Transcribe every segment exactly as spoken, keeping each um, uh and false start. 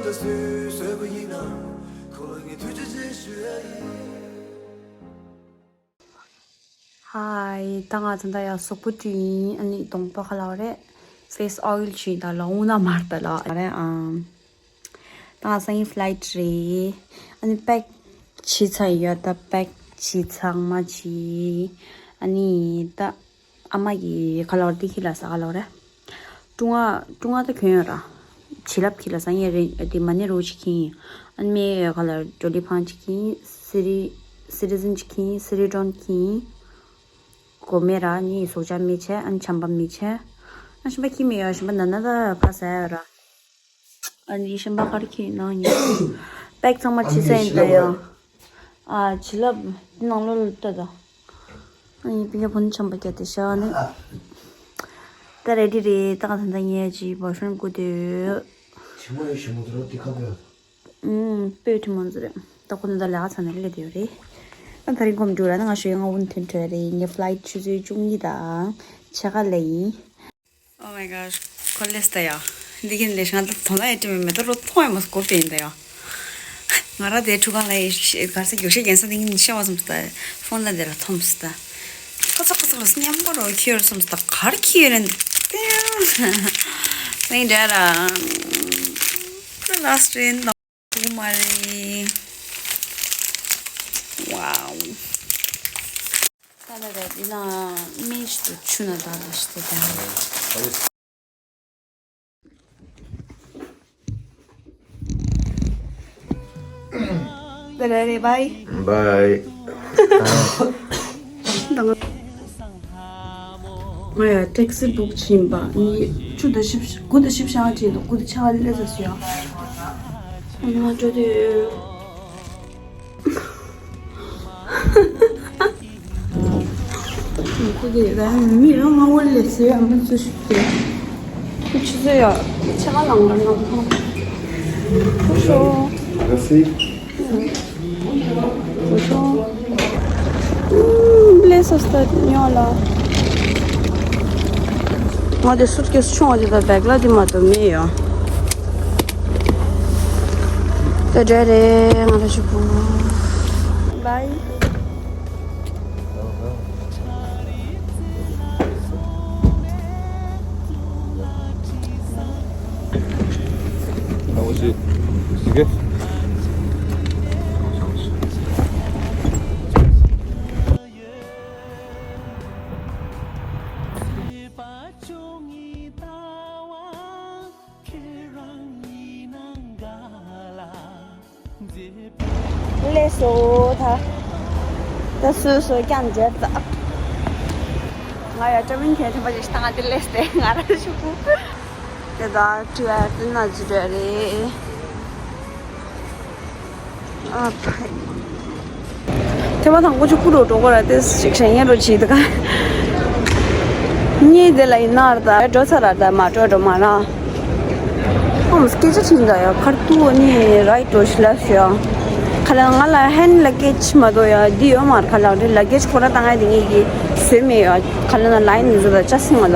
ད་སུས་བཟོས་པ་ཡིན་ན། ཁོ་ལ་ངས་ཐུགས་རྗེ་ཆེ་ཞུ་ཡ་ཡིན། ཧའི། ད་ང་ད་ལྟ་ཡང་གཟུགས་པོ་བཀྲུས་ཡིན། ཨ་ནི་གདོང་པ་ཁ་ལག་རེད། ཕེ་སི་ཨོ་ཡལ་བྱས་ད་ལོ་འུ་ན་མར་ད་ལོ་རེད་ཨང་། ད་ང་སང་ཉིན་ཕ་ལའི་ཊི་རེད། ཨ་ནི་པེག་བྱས་ཚར་ཡོད། ད་པེག་བྱས་ཚང་མ་བྱས། ཨ་ནི་ད་ཨ་མ་གི་ཁ་ལག་དེ་ཁྱི་ལ་ཟ་ཁ་ལག་རེད། ཀྲུང་ཨ་ཀྲུང་ཨ་ད་གྱོན་ཡོད་ར། བྱིན་རླབས་ཁྱི་ལ་ཟ་ཡས་རེད། དེ་མ་ཎི་རུ་ཅིག་ཁྱི་ཡིན། ཨ་ནི་མེ་ཡོད་ཁ་ལག་ཇོ་ལི་ཕང་ཅིག་ཁྱི་ཡིན། སི་རི་སི་རི་ཛིན་ཅིག་ཁྱི་ཡིན། སི་རི་ཌོན་ཁྱི་ཡིན། གོ་མེ་ར་ནི་སོག་ཆ་མི་ཆེ། ཨན་ཆམ་པ་མི་ཆེ། ཨན་ཤམ་པ་ཁྱི་མི་ཡོད། ཤམ་པ་ན་ན་ད་ཕ་ཟ་ཡ་ར། ཨ་ནི་ཤམ་པ་ཁར་ཁྱི་ནང་ཡོད། པེག་ཚང་མ་ཕྱི་ས་ཡིན་ད་ཡོད། ཨ་བྱིན་རླབས་ནང་ལོགས་ལ་ལྟ་ད། ཨ་ནི་པི་ཀ་ཕོན་ཆམ་པ་སྐྱ་དེ་ཤ་ནི། ད་རེ་ཌི་རེད། ད་ག་ད་ད་ངས་ཅི་བ་ཤོན་ཀུ་དེ་ཡོད། ཆི་མོ་ཡོད་ཞི་མོ་དུ་རོ་དེ་ཁ་བོད། ཨུམ། སྤོས་ཁྲི་མོ་ཟེར་རེད། ད་ཁོ་ནི་ད་ལས་ཀ་ཚ་ནས་སླེབས་ཡོད་རེད། ད་ད་རིང་ཁོམ་འགྲོ་ར་ན་ང་ཞོ་ཡང་ང་ཝུན་ཐོན་བྲོས་རེད། ངའི་ཕ་ལའི་ཊི་ཆུ་ཚོད་བཅུ་གཉིས་དང་ཕྱེད་ཀ་ལ་ཡིན། Oh my god. ཁོ་ལེས་ད་ཡ། འདི་གིན་ལས་ང་ད་དོ་ན་ཡ་ཏི་མེ་མེ་ད་རོ་ཐོང་ཡ་མ་སྐོར་དེ་ཡིན་ད་ཡ། ང་ར་དེ་ཁྲུ་གང་ལ་ཡི་གར་ས་རྒྱུག་ཤེས་རྒན་ས་འདི་གིན་ཤེས་བ་སོང་ད། ཕོན་ལ་དེ་ར་ཐོམ་སི་ད། ཁོ་ཚ་ཁོ་ཚ་ལ་སྙམ་པོ་རོ་ཁྱེར་སོང་སི་ད་གར་ཁྱེར་རན་ཏེ། ནི་འདྲ་ར། ཁོ་ལ་སི་ཊི་རེད་ད། ཐུག་མ་རེད། Wow. ད་ལ་རེད་འདི་ན་མེ་ཞིག་ཏུ་ཆུ་ན་ད་ལ་ཞིག་ཏུ་ད། ད་ལ་རེད་བྷའི། བྷའི། ང་ཡ་ཊེག་སི་བུག་བྱིན་པ་ནི་བཅུ་དང་བཞི་དགུ་དང་བཞི་བཞག་བྱིན་འདུག་དགུ་དང་ཕྱེད་ཀ་ལས་ཟ་སུ་ཡ། ང་འགྲོ་དུས་ཁུ་གེ་ད་མི་རང་ང་འོ་ལས་སུ་ཡ་མི་ཚུ་ཞིག་གི་ཁུ་ཆུ་ཚོད་ཡ་ཕྱེད་ཀ་ལང་ལ་ང་ཁོ་ཁུ་ཤོ། ལས་སོ་སྟ་ཉོ་ལ། ང་དེ་སུཊ་ཀེས་ཆུང་བ་དེ་དང་བེག་ལ་དེ་མ་གཏོགས་མེད་ཡོ། དེ་འདྲ་རེད། ང་ལ་ཞུ་གོ། བྷའི། ལས་སོ་ད། ད་སོ་སོ་ཀྱང་མཇལ་ད། ང་ཡ་ཏྲ་མིན་ཁྱེད་ཐམ་པ་ཞིག་བཏང་ང་དེ་ལས་ཏེ་ང་ར་ཞུ་གུ། དེ་ད་ཏྲི་ཨར་ཏི་ན་ཅི་འདྲ་རེད། ཨ་ཕ། ཐེ་བ་དང་པོ་ཆུ་ཀུ་རུ་འགྲོ་གོ་ར་དེ་ཞིག་ཞེ་ངན་རུ་བྱེད་དུ་ག་ངས་དེ་ལ་ཡིན་ན་ར་ད་འགྲོ་ཚར་ར་ད་མ་འགྲོ་འགྲོ་མ་ན། ཨོམ་སྐད་ཆ་ཕྱིན་ད་ཡ་ཁར་ཏུ་ནི་རའི་ཏོ་ཤི་ལ་ཤི་ཡ། ཁ་ལ་ང་ལ་ཧན་ལ་ཀེ་ཆི་མ་དོ་ཡ་འདི་ཡོད་མ་ར་ཁ་ལ་འདི་ལ་ཀེ་ཆི་ཁོ་ར་ད་ང་དེ་ངས་ཀྱི་སེ་མེ་ཡ་ཁ་ལ་ན་ལ་ཡིན་ནི་ཟོ་ད་ཅ་སི་ང་ལ།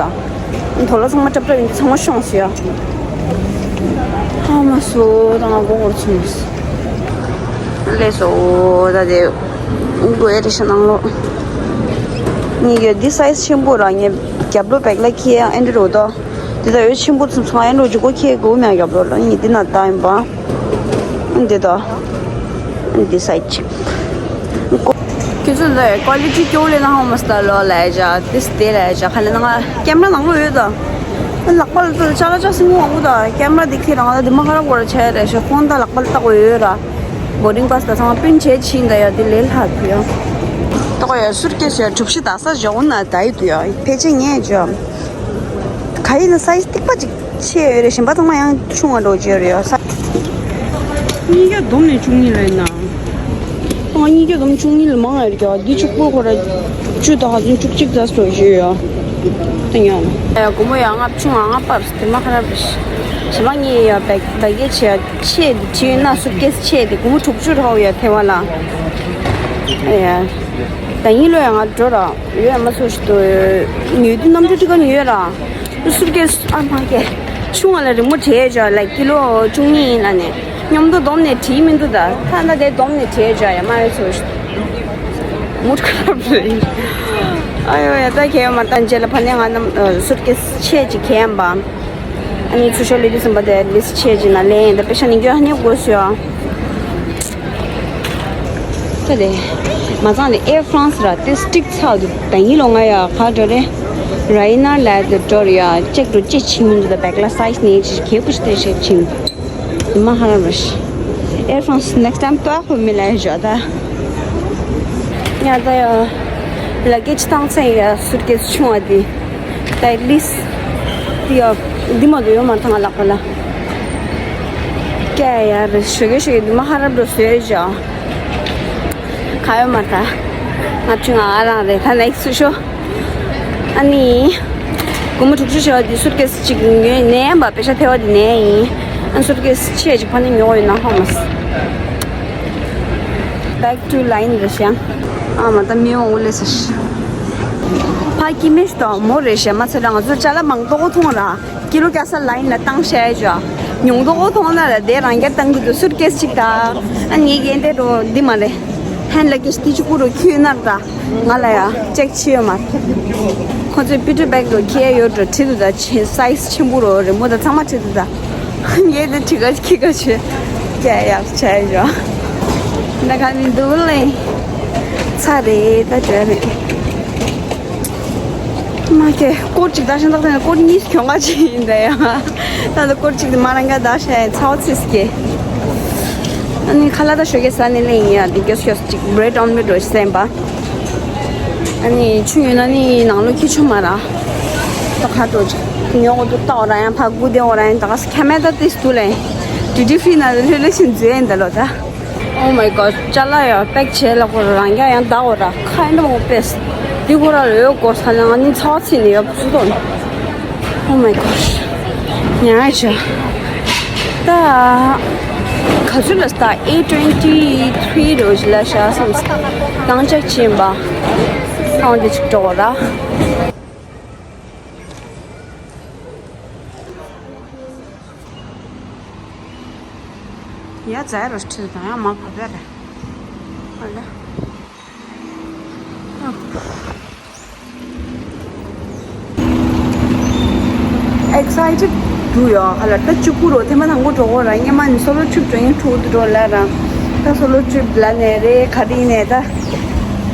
དོ་ལ་ཚང་མ་ཀྲབ་ཀྲབ་ཡིན་ཚང་མ་ཤོང་སི་ཡ། ཧ་མ་སོ་ད་ང་མགོ་སྐོར་ཚུགས་མ་སི། ལས་སོ་ད་དེ་འགོ་ཡ་རེ་ཤ་ནང་ལོ། ངས་ཡོད་འདི་སའི་ཛི་ཆེན་པོ་ར་ངས་རྒྱབ་ལོ་བེག་ལ་ཁྱེར་ཡང་ཨེ་འདྲ་རོ་ད། འདི་ད་ཡོད་ཆེན་པོ་ཚུགས་ཚང་ཨེ་འདྲ་རོ་ཇུ་གོ་ཁྱེར་དགོས་མེད་རྒྱབ་ལོ་ལ་ངས་འདི་ན་ད་ཡིན་པ། འདི་ད། འདི་སའི་ཛི་ཅིག་ཁྱེད་ཚོ་ལ་ཀོ་ལི་ཊི་སྐྱོ་ལེ་ན་ཧོ་མ་སྟ་ལོ་ལ་ཡ་ཏིས་ཏེ་ལ་ཡ་ཁ་ལ་ན་ང་ཀེམ་ར་ནང་ལོ་ཡོད་ད། ལག་པ་ལ་ཏོ་ཅ་ལ་ཅ་སི་མོ་ཨུ་ད་ཀེམ་ར་དེ་ཁྱེད་རང་ད་དེ་མ་ཁ་ར་བོར་ཆ་རེ་ཤོ་ཁོང་ད་ལག་པ་ལ་ཏག་གོ་ཡོད་ར། བོ་ཌིང་པཱ་སི་ད་ཚང་མ་པིན་ཆེ་ཕྱིན་ད་ཡ་དེ་ལེ་ལྷག་གི་ཡ། ཏོག་ཡ་སུར་ཀེ་སི་ཡ་གྲུ་བཞི་ད་ས་ཇོ་ན་ད་ཡི་དུ་ཡ་ཕལ་ཆེར་ཉེ་ཇོ། ག་ཡི་ན་སའི་ཛི་ཏིག་པ་ཅིག་ཆེ་ཡོད་རེད། གཞན་པ་ཚང་མ་ཡང་ཆུང་བ་འགྲོ་གི་ཡོད་རེད་ཡ་ས། གཉིས་བརྒྱ་བསྡོམས་ནས་བཅུ་གཉིས་ལ་ཡིན་ན། ཨང་གཉིས་བརྒྱ་བསྡོམས་བཅུ་གཉིས་ལ་མང་ང་ཡོད་ཀྱང་འདི་ཕྱུག་པོ་ཁོ་ར་བཅུ་དང་ཧ་ཙམ་བཅུ་གཅིག་ཙམ་སོ་ཞུ་ཡོད། ད་ཡང་། ཡ་སྒོར་མོ་ཡ་ལྔ་བཅུ་ང་ལྔ་པར་དེ་མ་ཁ་ར་བི་ཞི་མ་ངའི་ཡ་བེག་ད་གེ་ཆེ་ཆེ་དེ་ཆེ་ན་སུ་ཀེ་སི་ཆེ་དེ་སྒོར་མོ་དྲུག་ཅུ་རོགས་ཡ་ཐེ་བ་ལ། ཡ། ད་ཡིན་ལོ་ཡ་ང་འགྲོ་ར་ཡོད་ཡ་མ་སོ་ཞིག་ཏུ་ཉོས་དུས་གནམ་གྲུ་ཏི་ཀ་ཉོས་ར། སུར་ཀེས་ཨ་མ་ཀེ། ཆུང་བ་ལ་རི་མོ་བྲིས་བྱས་ལ་ཀི་ལོ་བཅུ་གཉིས་ཡིན་ལ་ནས་མཉམ་དུ་བསྡོམས་ནས་བྲིས་མི་འདུག་ད་ད་ལྟ་དེ་བསྡོམས་ནས་བྲིས་བྱས་ཡ་མ་རེད་ཚོ། མུ་ཁ་རེད། ཨ་ཡོ་ཡ་ད་གས་མ་ད་རྗེས་ལ་ཕ་ནས་ང་རྣམས་སུཊ་ཀེས་ཆེ་ཅིག་གས་ཡམ་པ། ཨ་ནི་ཚུར་ཤོག་ལི་ཏི་སིམ་པ་དེ་ལིས་ཆེ་ཅིག་ན་ལེན་ད་པེ་ཤ་ནི་འགྱོ་ཧ་ནི་དགོས་སུ་ཡ། ད་དེ། མ་ཚང་ནས་ཨེར་ཧྥ་རན་སི་ར་དེ་སི་ཊིག་ཚགས་འདུག་ད་ཡིན་ལོ་ང་ཡ་ཁ་འགྲོ་རེ། ར་ཡིན་ན་ལ་དེ་འགྲོ་རེ་ཡ་ཅེག་འགྲོ་ཅེ་ཆིང་མིན་འདུག་ད་བེག་ལ་སའི་ཛི་ནས་ཅི་ཁེ་པུ་ཤི་དེ་ཤེ་ཆིང་། མ་ཧ་ར་ར་ཤི། ཨེར་ཧྥ་རན་སི་ནེག་སི་ཊའིམ་ཏོ་ཁོ་མི་ལ་ཡ་ཞོ་ད། ཡ་ད་ཡ། ལ་ཀེ་ཇི་བཏང་ཚེ་ཡ་སུཊ་ཀེས་ཆུང་བ་དེ། ད་ལིས། དེ་ཡ། འདི་མ་དུ་ཡོད་མ་ཐང་ལག་པ་ལ། ཀྱ་ཡ་རེ་ཞོ་གེ་ཞོ་གེ་འདི་མ་ཧ་ར་འགྲོ་སོས་ཞོ། ག་ཡོད་མ་ཐ། ང་ཆུང་ང་ཨ་རང་རེད་ད་ནེག་སི་ཤོ། ཨ་ནི། སྒོར་མོ་དྲུག་ཅུ་ཞེ་བ་འདི་སུཊ་ཀེས་གཅིག་ཉོས་ནས་ཡིན་པ་པེ་ཤ་ཐེ་བ་འདི་ནས་ཡིན། ཨ་སུཊ་ཀེས་ཆེ་གཅིག་ཕ་ནས་ཉོ་ཡོད་ན་ཧོ་མ་སི། Back to line རེ་ཤང་། ཨ་མ་ད་མི་འོང་ལེ་ས་ཤི། ཕ་ཀི་མེ་ཤི་ཏོ་མོ་རེ་ཤ་མ་ཚེ་རང་ཚོ་ཅ་ལ་མང་ཏོག་ཐོང་ར། ཀི་ལོ་ཀ་ས་ལ་ཡིན་ལ་བཏང་ཤ་ཡ་ཇོ། ཉུང་ཏོག་ཐོང་ན་ལ་དེ་རང་རྒྱ་བཏང་གི་འདུག་སུཊ་ཀེས་གཅིག་ད། ཨ་ནི་ཡེ་དེ་རོ་འདི་མ་རེད། ཧན་ལ་ཀེ་ཤི་ཏི་ཅུ་ཀུ་རོ་ཁྱོད་ནར་ད། ང་ལ་ཡ་ཅེག་ཆེ་ཡོད་མ། ཁོ་ཚོས་པི་ཊར་བེག་རོ་ཁྱེར་ཡོད་འགྲོ་ཁྲི་དུ་ད་ཆེ་སའི་ཛི་ཆེན་པོ་རོ་རི་མོ་ད་ཚང་མ་ཁྲི་དུ་ད། ངས་དེ་ཁྲི་ཀ་ཁྱི་ཀ་ཆེ། ཀྱ་ཡག་ཆེ་ཡོད། ད་ག་མི་འདུག་ལེ། ཚ་རེད་ད་བྲོས་རེད། མ་ཁྱེད་སྐོར་གཅིག་ད་ཤིང་ཏག་ཏག་སྐོར་གཉིས་གྱོང་ག་ཅིག་ཡིན་ད་ཡ། ད་ད་སྐོར་གཅིག་དེ་མ་རང་ག་ད་ཤ་ཚ་བ་ཚིས་ཀྱི། ཨ་ནི་ཁ་ལག་ད་ཞོགས་ཀས་ཟ་ནི་ལེ་ཡིན་ཡ་དེ་སྐྱོ་སྐྱོ་གཅིག་བྷི་རེཌ་ཨོམ་ལེཊ་འགྲོ་ཞིག་སེམས་པ། ཨ་ནི་ཆུ་ཉོས་ན་ནི་ནང་ལོ་ཁྱི་ཆུ་མ་ར། ད་ཁ་འགྲོ་གཅིག་ཉོ་གོ་འདུག་ལྟ་འོ་ར་ཡང་ཕ་གུ་དེ་འོ་ར་ཡང་ད་ག་ས་ཁ་མེད་ད་ཏིས་དུ་ལེ། ཌུ་ཊི་ཕི་རི་ན་ལེ་ལེ་ཞིག་འཛུལ་ཡིན་ད་ལོ་ད། Oh my god ཅ་ལག་ཡ་པེག་བྱས་ལ་ཁོ་རང་རྒྱ་ཡང་ད་འོ་ར་ཁ་ཡིན་ད་མོ་པེས། འདི་ཁོ་ར་ལོས་གོ་ས་ལ་ང་ནི་ཚ་བ་ཚིག་ནས་ཡོད་སུ་དོན། Oh my god ཉ་ཆ། ད་ག་ཚོད་ལ་ད་eight twenty three རོ་ཞིག་ལ་ཤ་སམ་ས་གང་ཅག་ཕྱིན་པ་ཁང་དེ་ཅིག་འགྲོ་བ་ར། ཡ་ཛའི་རོ་ཁྲིད་དང་ཡང་མ་བབས་ཡ་རེད། ཨ་ལ། ཨེག་སའི་ཊེཌ་འདུག་ཡོ། ཧ་ལ་ད་གཅིག་པུ་རོ་ཐེངས་མ་དང་པོ་འགྲོ་གོ་ར་སྔན་མ་ནི་སོ་ལོ་ཊི་རིབ་འགྲོ་ཡིན་ཕྲུ་གུ་འགྲོ་ལ་ར། ད་སོ་ལོ་ཊི་རིབ་ལ་ནས་རེད་ག་རེ་ཡིན་ནས་ད་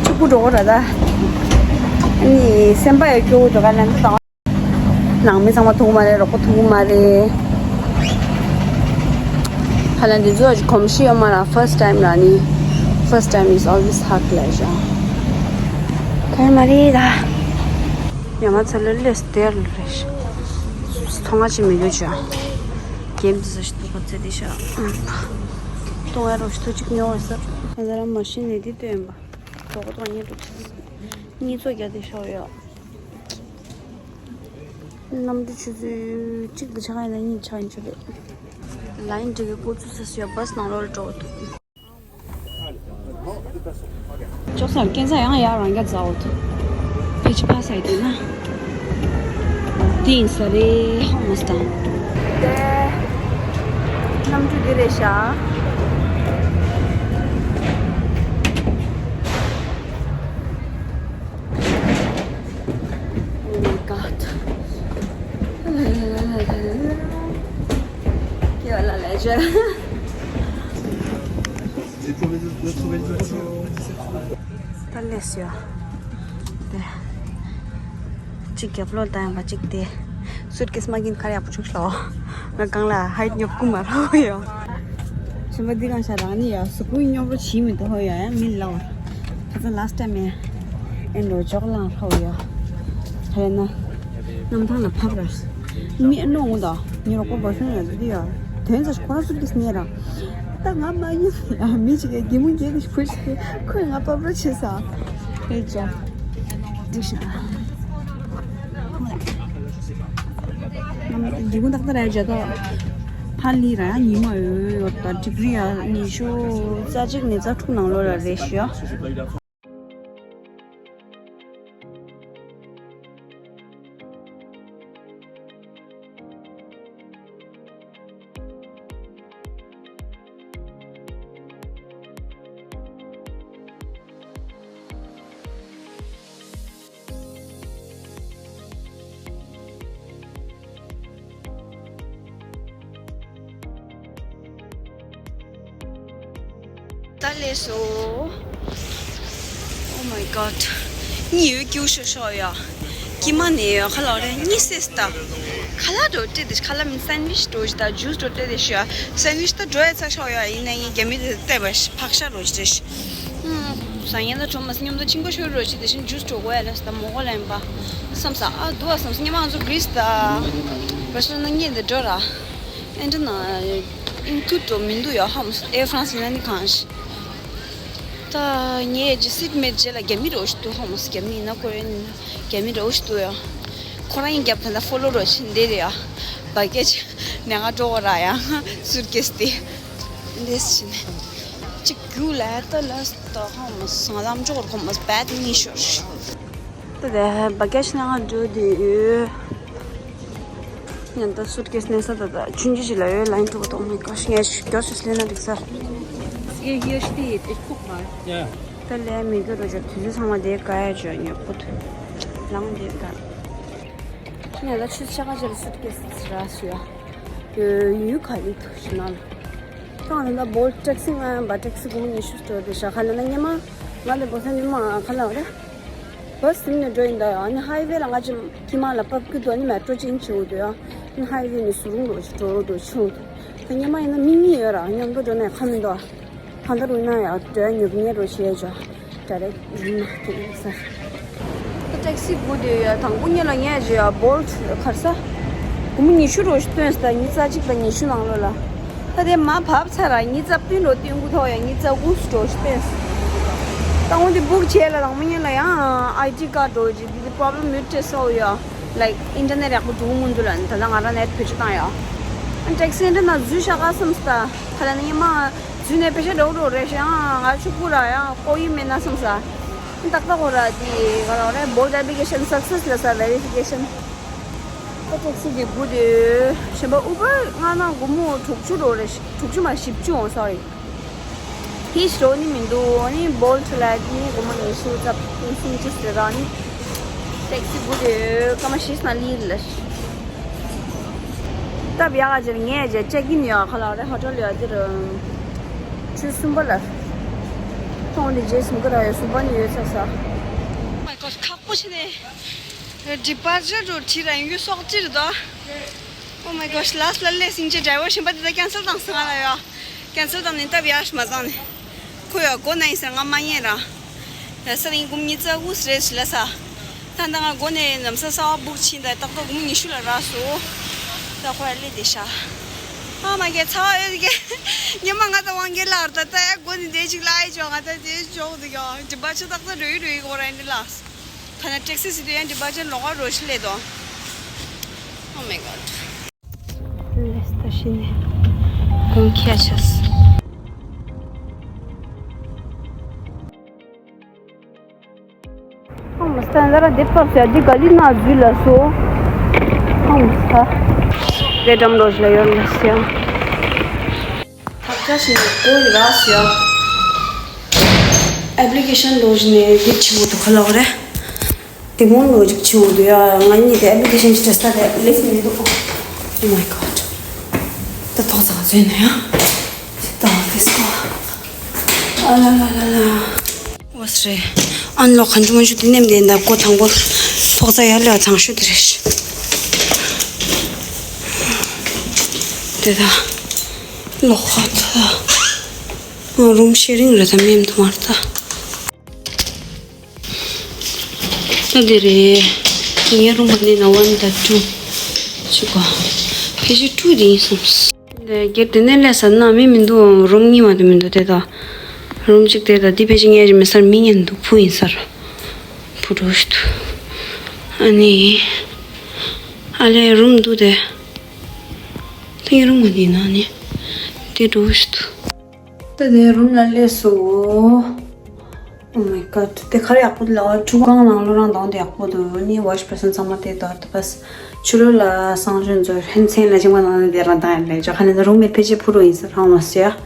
གཅིག་པུ་འགྲོ་གོ་ར་ད། ཨ་ནི་སེམས་པ་ཡ་སྐྱོ་བོ་འགྲོ་ག་ལ་ནི་ད། ནང་མི་ཚང་མ་ཐུག་མ་རེད། རོགས་པ་ཐུག་མ་རེད། ཧ་ལ་འདི་ཚོ་གོམས་གཤིས་ཡོད་མ་ར་first time ར་ནི། First time is always hard ལ་ཞོ། གང་མ་རེད་ད། ཉི་མ་ཚ་ལ་ལས་སྟེར་ལ་རེད་ཤ། ཐོང་ང་ཅི་མི་འདུག་ཅ། གེམ་ཚོ་ཞིག་ཐུག་པ་ཚེ་འདི་ཤ། ཐོང་ང་རོ་ཞིག་ཐུག་ཅིག་ཉོ་བ་ས། ང་ཚ་ར་མ་ཤི་ནས་འདི་སྟོན་པ། རོགས་པ་ཐོང་ཉེ་འགྲོ་ཅི། གཉིས་ཚོ་རྒྱ་དེ་ཤོག་ཡོད། གནམ་གྲུ་ཆུ་ཚོད་གཅིག་དང་ཕྱེད་ཀ་ཡིན་ན་གཉིས་ཆགས་ཡིན་ཆོག་རེད། ལ་ཡིན་འགྲིག་གི་ཀོ་ཚུ་ས་སུ་ཡ་བྷ་སི་ནང་ལོགས་ལ་འགྲོ་འདུག་ཅོག་ཙེ་སྐྱེལ་ས་ཡང་ཡར་རང་རྒྱ་ཛ་འོ་ཐུ། ཕེ་ཆི་ཕ་ས་ཡི་དུ་ན། དེ་ཡིན་ས་རེད་ཧོ་མ་སི་དང་། དེ། གནམ་གྲུ་འདི་རེད་ཤག Oh my god. ད་ལས་ཡོད། དེ། གཅིག་རྒྱབ་ལོགས་བཏང་ཡང་གཅིག་དེ། སུཊ་ཀེས་མ་གིན་ཁར་ཡག་པོ་བཅུག་ཤོག་ང་གང་ལ་ཧའིཊ་ཉོབ་ཀུ་མ་རོ་ཡོ། གཞན་པ་འདི་གང་ཤ་རང་ནི་ཡ་སུ་ཀུ་ཉོབ་རོ་བྱིས་མི་དོ་ཧོ་ཡ་ཡ་མི་ལ་བ། ཁ་ཚ་ལ་སི་ཊ་མེ། ཨེ་འགྲོ་འཇོག་ལང་ཧོ་ཡ། ཧ་ཡ་ན། གནམ་ཐང་ལ་ཕབ་ར། མི་ཨ་ནོ་འོང་ད། ཉི་རོགས་པ་བ་ཤུང་ཡ་འདི་ཡ། དོན་ཚ་ཁོ་ར་སུཊ་ཀེས་ཉེ་ར། ད་ང་མ་ཡིན། མི་གཅིག་གིས་གད་མོ་རྒྱག་གི་ཁོས་ཁོས་ང་པབ་ར་བྱེད་ས། ཨེ་ཅོ། འགྲིག་ཤི་ད། འདི་ཀུན་ཏག་ཏག་ར་བྱ་ད། ཕ་ལི་ར་ཉི་མ་ཡོད་ཡོད་ད་ཌི་གི་རི་ཡ་ཉི་ཤུ་རྩ་གཅིག་ནས་རྩ་དྲུག་ནང་ལོགས་ལ་རེད་ཤི། ལས་སོ། Oh my god. གཉིད་ཡོད་ཀྱུ་ཤོ་ཤོ་ཡ། ཀྱི་མ་ནས་ཡ་ཁ་ལག་རེ་གཉིད་སད་ད། ཁ་ལག་འགྲོ་སྤྲད་དེ་ཁ་ལག་མིན་སན་ཝིཆ་འགྲོ་ཞིག་ད་ཇུས་འགྲོ་སྤྲད་དེ་ཤོ་ཡ། སན་ཝིཆ་ད་འགྲོ་ཡ་ཚ་ཤོ་ཡ་ཡིན་ན་ཡིན་རྒྱ་མི་དེ་བལྟས་པ་ཕག་ཤ་འགྲོ་ཞིག་རེ་ཞིག་ཟ་ཡན་ལ་གྲོ་མ་སྙོམས་དུ་ཆིང་པོ་ཤོར་རོ་ཆི་དེ་བཞིན་ཇུས་འགྲོ་དགོས་ཡ་ལ་སྟ་མོ་གོ་ལེན་པ་བསམ་ས་ཨ་དུ་བ་བསམ་ས་ཉི་མ་ང་ཚོ་གྲིས་ད་བར་ཤ་ན་ཉེ་འདི་འགྲོ་ར། ཨེ་འདྲ་ན་ཨིན་ཐུ་འགྲོ་མི་འདུག་ཡ་ཧམ་ཨེ་ཧྥ་རན་སི་ཡིན་ན་ནི་གང་ཞིག་ད་ངས་ཇི་སྲིད་མེད་རྗེས་ལ་རྒྱ་མི་རོ་ཞིག་ཏུ་ཧམ་རྒྱ་མི་ཡིན་ན་ཀོ་རེན་རྒྱ་མི་རོ་ཞིག་ཏུ་ཡ། ཁོ་རང་ཡིན་རྒྱབ་ད་ད་ཕོ་ལོ་རོ་ཆེན་འདི་རེད་ཡ། བ་སྐད་ཆ་ནས་ང་འགྲོ་བ་ར་ཡ་སུར་ཀེས་དེ། འདི་ཕྱིན་གཅིག་རྒྱུགས་ལ་ད་ལ་ད་ཧོ་མ་སང་ལམ་འཇོག་གོ་མ་སྦད་ནི་ཤོར། ད་དེ་བ་ཀེ་ཤན་ང་འགྲོ་དུས་ཡོད། ཉན་ད་སུར་ཀེས་ནས་ས་ད་ད་ཆུན་ཅི་ཞིག་ལ་ཡོད་ལ་ཡིན་འགྲོ་གོ་ཏོག་མི་ཀ་ཤི་ངས་ཤི་རྒྱོ་ཤི་ལེ་ན་འགྲིག་ས། ད་ལས་མི་དགོས་རོ་ཅོ་དུས་ཚོད་ཚང་མ་དེ་ག་ཡ་ཅོ་ཉོ་ཁུ་ཐུ་ལང་དེ་ད། ཉན་ད་ཆུ་ཆ་ག་ཅི་ལ་སུར་ཀེས་ར་སུ་ཡ། ཡུལ་ག་ཡུལ་དུ་ཤི་ན། ཏང་ལ་བོལ་ཊེག་སི་ང་ཡང་བ་ཊེག་སི་གུང་ཉི་ཤུ་སྟོར་དེ་ཤ་ཁ་ལ་ན་ཉི་མ། ང་ལ་བོ་ས་ཉི་མ་ཁ་ལ་རེ། བ་སིམ་ནས་འགྲོ་ཡིན་ད་ཡ་ནི་ཧའི་ཝེ་ལ་ང་ཅི་ཀི་མ་ལ་པབ་ཀི་དོ་ནི་མེ་ཊྲོ་ཅིན་ཆེ་བོ་དོ་ཡ། ནི་ཧའི་ཝེ་ནི་སུ་རུང་རོ་ཆུ་ཀྲོ་རོ་དོ་ཆུ་དོ། ད་ཉི་མ་ཡིན་ན་མི་གཉིས་ཡོད་ར་ཉང་གི་འགྲོ་ནས་ཁ་མི་འདུག་ཨ། ཧ་ད་རུ་ན་ཡ་འགྲོ་ཉོབ་ཉེ་རོ་ཆེ་ཇོ། ཌའི་རེག་རིམ་ན་དེ་ཡིན་ས། ད་ཊེག་སི་སྒུག་དེ་ཡ་དང་པོ་ཉིད་ལ་ངས་བརྗོད་ཡ་བོལ་ཊི་གར་ས། སྒོར་མོ་ཉི་ཤུ་རོ་ཞིག་བཏོན་ས་ཉི་ཚ་གཅིག་དང་ཉི་ཤུ་ནང་ལོ་ལ། ད་དེ་མ་བབས་ཚར་ར་ཉི་ཚ་བདུན་རོ་བཏོན་དགོས་ཐོག་ཡ་ཉི་ཚ་དགུ་རོ་ཞིག་བཏོན་ས། ད་འོ་དེ་སྦུག་བྱས་ལ་དང་པོ་ཉིད་ལ་ཡང་ཨའི་ཌི་ཀར་འགྲོ་ཅིག་དེ་དེ་པོ་རོབ་ལེམ་མེད་སྤྲད་སོ་ཡ། ལའིཀ་ཨིན་ཊར་ནེཊ་ཡག་པོ་འགྲོ་གི་མི་འདུག་ལ་ད་ལྟ་ང་རང་ནེཊ་བེད་སྤྱོད་བཏང་ཡ། ཨ་ཊེག་སི་འདྲ་ན་འཛུལ་ཤག་ག་བསམ་སྟ། ཁ་ལ་ནི་ཉི་མ། འཛུལ་ནས་ཕལ་ཆེར་འགྲོ་འགྲོ་རེད་ཤག་ང་ཕྱུག་པོ་ར་ཡང་ལྐོག་ཡིན་མེད་ན་བསམ་ས། ཏག་ཏག་གོ་ར་དེ་ག་རང་རེད་བོལ་ཊི་ཨེབ་ལི་ཀེ་ཤན་སག་སེ་སི་ལ་ས་ཝེ་རི་ཕི་ཀེ་ཤན། ཨ་ཊེག་སི་དེ་སྒུག་དེ། གཞན་པ་ཨུ་བར་ང་ན་སྒོར་མོ་དྲུག་ཅུ་འགྲོ་རེད་ཤག་དྲུག་ཅུ་མ་བཞི་བཅུ་འོང་སོ་རི། ཧིས་འགྲོ་ནི་མི་འདུག་ཨ་ནི་བོལ་ཊི་ལ་ནི་སྒོར་མོ་ཉི་ཤུ་རྩ་སུམ་ཅུ་ཟེར་ར་ནི། ཊེག་སི་སྒུག་དེ་སྐར་མ་བཞི་ཙམ་ལི་ལ། སྟབས་ཡག་ག་ཅིག་ངས་ཅིག་ཅེག་ཨིན་ཡོད་ཁ་ལག་རེ་ཧོ་ཊེལ་ཡོད་དེ་རུ། ཆུ་གསུམ་པ་ལ། ཐོང་དེ་རྗེས་གསུམ་ཀ་ར་ཡོད་གསུམ་པ་ནི་ཡོད་ཚ་ས། མའི་གོ་ཁག་པོ་ཆེ་ནས། ཌི་པར་ཅར་རུ་ཁྲིད་ར་ཡོད་སོག་ཅིག་རེད་དོ། Oh my gosh, last ལ་ལས་སིང་ཅེ་ཌ་རའི་ཝར་གཞན་པ་དེ་ད་ཀེན་སེལ་བཏང་སོང་ང་ལ་ཡ། ཀེན་སེལ་བཏང་ནས་སྟབས་ཡག་ཞིག་མ་བཏང་ནས། ཁོ་ཡ་སྒོ་ན་ཡིན་ཟེར་ང་མ་ཉན་ར། ཡ་ས་རིང་སྒོར་མོ་ཉི་ཚ་དགུ་རེད་ལ་ས། ད་ད་ང་སྒོ་ནས་ལམ་སང་གསར་པ་སྦུག་ཕྱིན་ད་ཏག་ཏག་སྒོར་མོ་ཉི་ཤུ་ལ་རག་སོང་། ད་ཁོ་ཡ་སླེབས་བསྡད་ཤག་ཨ་མ་གེ་ཚ་བ་ཡོད་གེ་ཉི་མ་ང་དང་དབང་གེ་ལགས་ད་ད་ཡ་སྒོ་ནས་བསྡད་ཅིག་ལ་ཨེ་ཅོ་ང་ད་དེ་ཅོག་འདུག་ཡ་ཇི་བ་ཆུ་ཏག་ཏག་རོ་ཡི་རོ་ཡི་གོ་ར་ཡིན་ལ། ཐ་ན་ཊེག་སི་སི་དུ་ཡང་འདི་བ་ཅན་ལོག་རོ་ཤི་ལེ་དོ། Oh my god. ལེས་ད་ཤི་ནི། གོང་ཁྱ་ཆས། ཨོ་མ་སྟན་ཟ་ར་དེ་པག་ཟ་འདི་ག་ལི་ན་འཛུལ་ལ་སོ། ཨོ་མ་ས། དེ་འགྲམ་རོ་ཤི་ལ་ཡོད་ལ་སི་ཡང་། ཐབས་ཆག་ཞིག་ནས་སྒོ་ཡི་རག་ཟེར། ཨེབ་ལི་ཀེ་ཤན་ལོག་ཞིག་ནས་འདི་ཆི་མོ་དུ་ཁ་ལོག་རེད། དེ་མོ་ལོག་ཅིག་ཆི་མོ་དུ་ཡ་ང་གཉིས་དེ་ཨེབ་ལི་ཀེ་ཤན་ཞིག་སྤྲད་ས་དེ་ལེགས་མི་འདུག Oh my god. ད་ཐོག་ཚ་བ་ཚོས་ན་ཡང་། ད་ལེགས་སོ། ཨ་ལ་ལ་ལ་ལ། ཝས་རེད། ཨན་ལོག་གང་བྱུང་མ་བྱུང་དེ་ནེམ་དེ་འདྲ་ཀོ་དང་པོ་ཕོག་ཚ་ཡར་ལ་ཚང་ཤུ་དེ་རེད། དེ་ད་ལོག་ཁ་ད་ང་རུམ་ཤེ་རིང་རེད་ད་མེམ་དུ་མར་ད། ད་དེ་རེད། ངའི་རུམ་པ་ནི་ན་ཝན་ད་ཊུ་ཆུ་ག་ཕལ་ཆེར་ཊུ་དེ་ཡིན་སོང་། དེ་སྒེར་དེ་ནས་ལས་ས་ན་མི་མི་འདུག་རུམ་གཉིས་མ་དེ་མི་འདུག་དེ་དག་རུམ་གཅིག་དེ་དག་འདི་ཕལ་ཆེར་ངས་ཀྱི་མི་སར་མི་ཉན་འདུག་ཕུ་ཡིན་སར་ཕུ་འགྲོ་ཞིག་འདུག་ཨ་ནི་ཨ་ལས་རུམ་འདུག་དེ་ད་ངའི་རུམ་ག་འདི་ན་ནི་དེ་འགྲོ་ཞིག་འདུག་ད་དེ་རུམ་ལ་སླེབས་སོ། Oh my god. དེ་ག་རེ་ཡག་པོ་འདུག་ལ་ཁྲུ་གང་ནང་ལོ་རང་དང་དེ་ཡག་པོ་འདུག་ནི་ཝོཤ་པེ་སིན་ཚང་མ་དེ་དར་དུ་པས་ཆུ་ལོ་ལ་སང་ཞོན་ཚོ་ཧན་ཚན་ལ་ཅིག་མ་ནང་ནས་དེ་རང་དང་ཡང་ལས་ཅོ་ཁ་ནས་རུམ་མེད་ཕལ་ཆེར་ཕུ་རུ་ཡིན་ས་རང་མ་སོ་ཡ།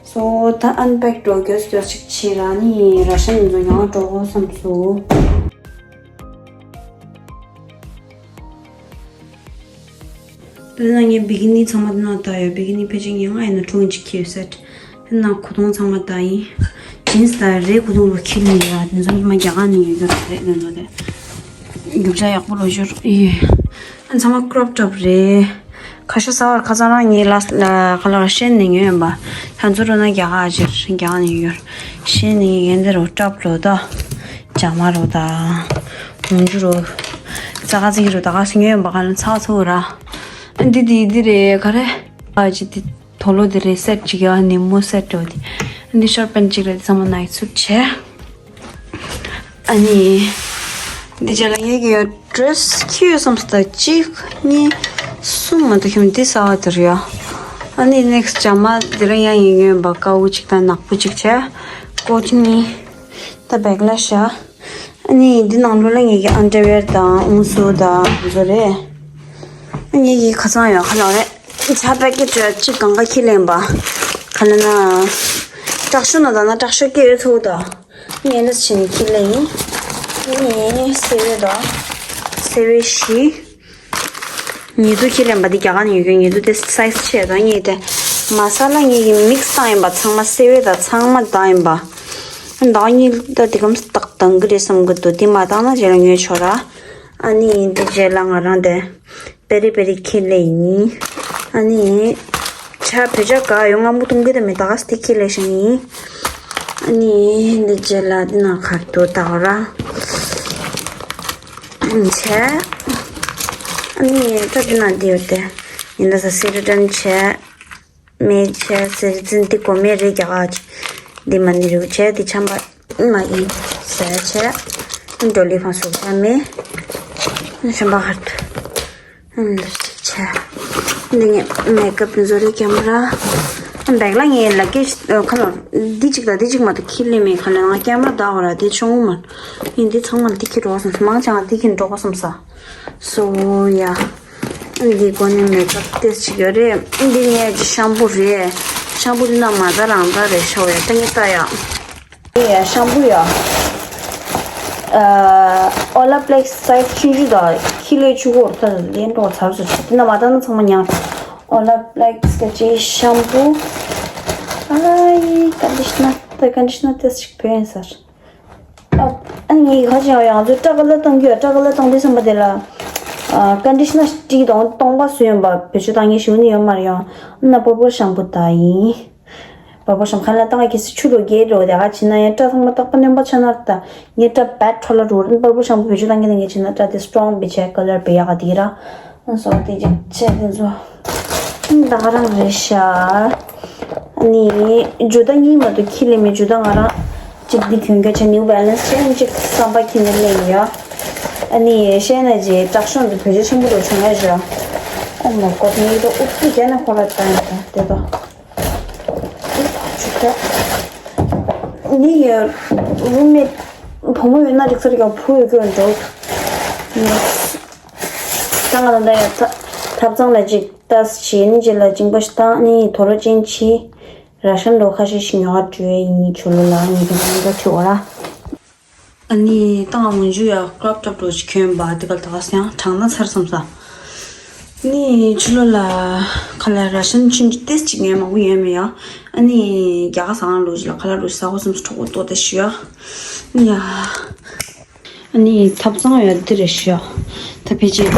སོ་ད་ཨན་པེག་འགྲོ་རྒྱུ་སྐྱོ་ཅིག་ཆེ་ར་ནི་ར་ཤན་ཚོ་ཡང་འགྲོ་གོ་བསམ་སོ། དེ་ན་ངས་བི་གི་ནི་ཚང་མ་དེ་ན་ད་ཡོད་བི་གི་ནི་ཕལ་ཆེར་ངས་ང་ཡིན་ན་གྲོང་ཅིག་ཁྱེར་ཡོད་ཟེར། དེ་ནང་གོས་ཐུང་ཚང་མ་ད་ཡིན། ཇིན་སི་དང་རེད་གོས་ཐུང་རུ་ཁྱེར་ནས་ཡོད། དེ་ཚོ་ཉི་མ་རྒྱ་གར་ནས་ཡོད་རྒྱུ་རེད། དེ་ཚོ་དེ་རྒྱུ་ཆ་ཡག་པོ་རུ་ཤོར་ཡོད། ཨ་ཚང་མ་ཀྲོབ་ཀྲོབ་རེད། ཁ་ཤས་གསར་པ་ཁ་སང་རང་ངའི་ལ་ལ་ཁ་ལག་ཤེས་ནས་ཉོས་ཡིན་པ། ད་ཚོ་རུ་ན་རྒྱ་གར་ཅིག་རྒྱ་གར་ནས་ཡོད། ཤེས་ནས་ཡོད་འདི་རུ་ཀྲོབ་རུ་ད། ཇ་མ་རུ་ད། མོང་ཇུ་རུ། ཙ་ག་ཙིག་རུ་ད་ག་སུ་ཉོས་ཡིན་པ་ག་ལ་ཚ་ཚ་ར། ཨ་འདི་འདི་འདི་རེད་ག་རེ། ཨ་ཅི་འདི། དོ་ལོ་དེ་རེད། སེ་ཊི་གཅིག་ཡ། ནི་མོ་སེ་ཊི་འོ་དེ། འདི་ཤོར་པན་གཅིག་རེད། ཚང་མ་ནའི་སུཊ་བྱས། ཨ་ནི། འདི་རྗེས་ལ་ངེད་ཀྱི་ཡ་ཌི་རེ་སི་ཁྱི་ཡོད་བསམ་སྟ་གཅིག་གཉིས་གསུམ་མ་གཏོགས་ཁྱིམ་འདི་གསར་པ་དེ་རེད་ཡ། ཨ་ནི་ནེག་སི་ཊི་ཇ་མ་དེ་རང་ཡང་ཡིན་ཡོད་པ། དཀར་པོ་གཅིག་དང་ནག་པོ་གཅིག་བྱས། ཀོ་ཊི་གཉིས། ད་བེག་ལ་བཞག་ཨ་ནི་འདི་ནང་ལོགས་ལ་ངེད་ཀྱི་ཨན་ཌར་ཝེར་དང་ཨུ་སུ་དང་འདི་ཚོ་རེད། ཨ་ངེད་ཀྱི་ཁ་སང་ཡོད་ཁ་ལག་རེད། ཆ་པེ་ཀེ་ཇི་གཅིག་གང་ག་ཁྱི་ལེན་པ། ག་ལ་ན། དྲག་ཤོས་ན་ད་ན་དྲག་ཤོས་སྐྱེ་ཡོད་ཚོགས་དང་། ངས་ནི་ཕྱིན་ཁྱི་ལེན་ཡིན། ཨ་ནི་སེ་བེ་དང་། སེ་བེ་བཞི། ཉི་ཚུ་ཁྱི་ལེན་པ་འདི་རྒྱ་གར་ནས་ཡོད་རྒྱུ། ཉི་ཚུ་དེ་སའི་ཛི་ཆེ་དང་གཉིས་དེ། མ་ས་ལ་ངེད་ཀྱི་མིག་སི་བཏང་ཡིན་པ། ཚང་མ་སེ་བེ་དང་ཚང་མ་བཏང་ཡིན་པ། ད་གཉིས་ད་དེ་གམ་སྟག་དང་གི་རེད་བསམ་གི་འདུག་དེ་མ་བཏང་ན་རྗེས་ལ་ཉོས་ཆོག་ར། ཨ་ནི་འདི་རྗེས་ལ་ང་རང་དེ་པེ་རི་པེ་རི་ཁྱི་ལེན་ཡིན། ཨ་ནི་ཆ་བོད་ཇ་ག་ཡོང་ང་མུ་ཐུང་གི་དེ་མི་ད་ག་སྟེ་ཁྱི་ལེན་ཤ་ཡིན། ཨ་ནི་འདི་རྗེས་ལ་འདི་ན་གར་དུ་ད་ག་ར། བྱས། ཨ་ནི་ད་འདི་ན་འདི་ཡོད་དེ། ཡིན་ད་ས་སེ་རི་ཏན་བྱས། མེ་བྱས་སེ་རི་ཙིན་འདི་གོ་མེ་རེད་རྒྱ་གར་གྱི། འདི་མ་ནི་རུ་བྱས་འདི་ཆམ་པ་མ་ཡིན་ཟེར་བྱས། འགྲོ་ལི་ཕང་སུག་ཆ་མེ། ཆམ་པ་ཧར་དུ། འདི་གཅིག་བྱས། འདི་ངས་མེ་ཀབ་བཟོ་རེ་ཀེམ་ར། བེག་ལ་ངས་ལ་ཀེ་ཁ་ལ་འདི་གཅིག་དང་འདི་གཅིག་མ་གཏོགས་ཁྱི་ལེན་མེད། ཁ་ལ་ང་ཀེམ་ར་ད་བ་ར་དེ་ཆུང་ངུ་མ། ཡིན་འདི་ཚང་མ་འདི་ཁྱི་འགྲོ་བསམ་སོང་། མང་ཆེ་བ་འདི་ཁྱི་འགྲོ་བསམ་ས། སོ་ཡ། འདི་གོ་ནི་མེ་ཀབ་ཏེས་ཅིག་ཡོད་རེད། འདི་ངས་ཀྱི་ཤམ་པུ་རེད། ཤམ་པུ་འདི་ན་མ་ད་རང་ད་རེད་ཤོག་ཡ། ད་ངས་ལྟ་ཡ། འདི་ཡ་ཤམ་པུ་ཡ། ཨོ་ལ་པི་ལེག་སི་སའི་ཛི་ཆུང་ཆུང་དང་ཁྱི་ལས་ཆུ་ཁོག་ད་ལེན་འགྲོ་ཚར་སོ་ཆུ་འདི་ན་མ་ད་ན་ཚང་མ་ཉང་། ཨོ་ལ་པི་ལེག་སི་ག་ཅེ་ཤམ་པུ། ཨ་ཡི་ཀན་ཌི་ཤི་ནར་ད་ཀན་ཌི་ཤི་ནར་ཏེས་ཅིག་བོད་ཡིན་ས། ཨ་ཨ་ངས་ཁ་ཅིག་ཡང་ཚོས་སྐྲ་ཀ་ལ་བཏང་རྒྱུ་ཡ། སྐྲ་ཀ་ལ་བཏང་དུས་ཙམ་པ་དེ་ལ། ཨ་ཀན་ཌི་ཤི་ནར་སྤྲི་དང་སྟོང་པ་བཟོས་ཡོང་པ་བེད་སྤྱོད་བཏང་མཁན་ཞིག་ནི་ཡོད་མ་རེད་ཡང་། ཨ་ན་པར་པལ་ཤམ་པུ་ད་ཡིན། པར་པལ་ཤམ་ཁ་ལ་བཏང་ག་གལ་སྲིད་ཆུ་ལོ་རྒྱས་འགྲོ་དེ་ག་བྱེད་ན་ཡང་སྐྲ་ཚང་མ་རྟག་པ་སྣོན་པ་ཆ་ནར་ད། ངས་སྐྲ་བད་འཕྲོ་ལ་འགྲོ་རེད། པར་པལ་ཤམ་པུ་བེད་སྤྱོད་བཏང་མཁན་དེ་ངས་བྱེད་ན་སྐྲ་དེ་སི་ཊོང་བེད་ཆ་ཀ་ལར་བེད་ཡག་ག་དེ་ར། སོགས་དེ་ཅིག་བྱས་དེ་ཚོ་ད་ག་རང་རེད་ཤག་ཨ་ནི་ཇུ་ཏ་གཉིས་མ་གཏོགས་ཁྱི་ལེན་མེད། ཇུ་ཏ་ང་རང་གཅིག་འདི་གྱོན་རྒྱུ་བྱས། ནིའུ་བེ་ལན་སི་བྱས། གཅིག་སམ་པ་ཁྱི་ནས་ལེན་ཡོད། ཨ་ནི་བཤད་ན་རྗེས་དྲག་ཤོས་འདི་བེད་སྤྱོད་ཆེན་པོ་རུ་བྱུང་ཡ་ཞོ། ཨོ་མའི་གོཌ། ངས་དེ་ཨུབ་ཀྱི་རྒྱ་ནས་ཁོ་ར་བཏང་ཡོད་དེ་དོ། ཆུ་ཁ་ནི་ཡོད། རུམ་མེ་བུ་མོ་ཡོད་ན་རིག་ས་རིག་ག་བུ་ཡོད་ཀྱི་འགྲོ། ད་ང་ད་ལྟ་ཡ་ཐབ་ཚང་ལ་ཅིག་ཏ་སི་བྱིན་ཅི་ལ་ཅིང་པ་ཞིག་ཏང་ནི་དོ་རོ་ཅན་ཆི་ར་ཤན་ལོ་ཁ་ཤས་ཤིག་ཉོ་བ་བྲོས་ཡིན་ཆུ་ལོ་ལ་ངེད་ཀྱི་ང་འདྲ་ཆུ་བ་ར། ཨ་ནི་ཏང་མུན་ཇུ་ཡ་ཀྲོབ་ཀྲོབ་ཀྲོ་ཅིག་གྱོན་པ་དེ་ག་ལ་ད་ག་སེང་གྲང་ན་ཚར་སོང་ས། ནི་ཆུ་ལོ་ལ་ཁ་ལ་ར་ཤན་ཆུན་ཏེས་ཅིག་ངས་མང་པོ་ཡོད་མེད་ཡ། ཨ་ནི་རྒྱ་ག་སང་ལོ་ཅིག་ལ་ཁ་ལ་རུ་ས་གོ་སུམ་སུ་གྲོགས་པོ་ཏོ་ཏེ་ཞུ་ཡ། ཡ། ཨ་ནི་ཐབ་ཚང་ཡོད་འདི་རེད་ཤག་ད་ཕལ་ཆེར་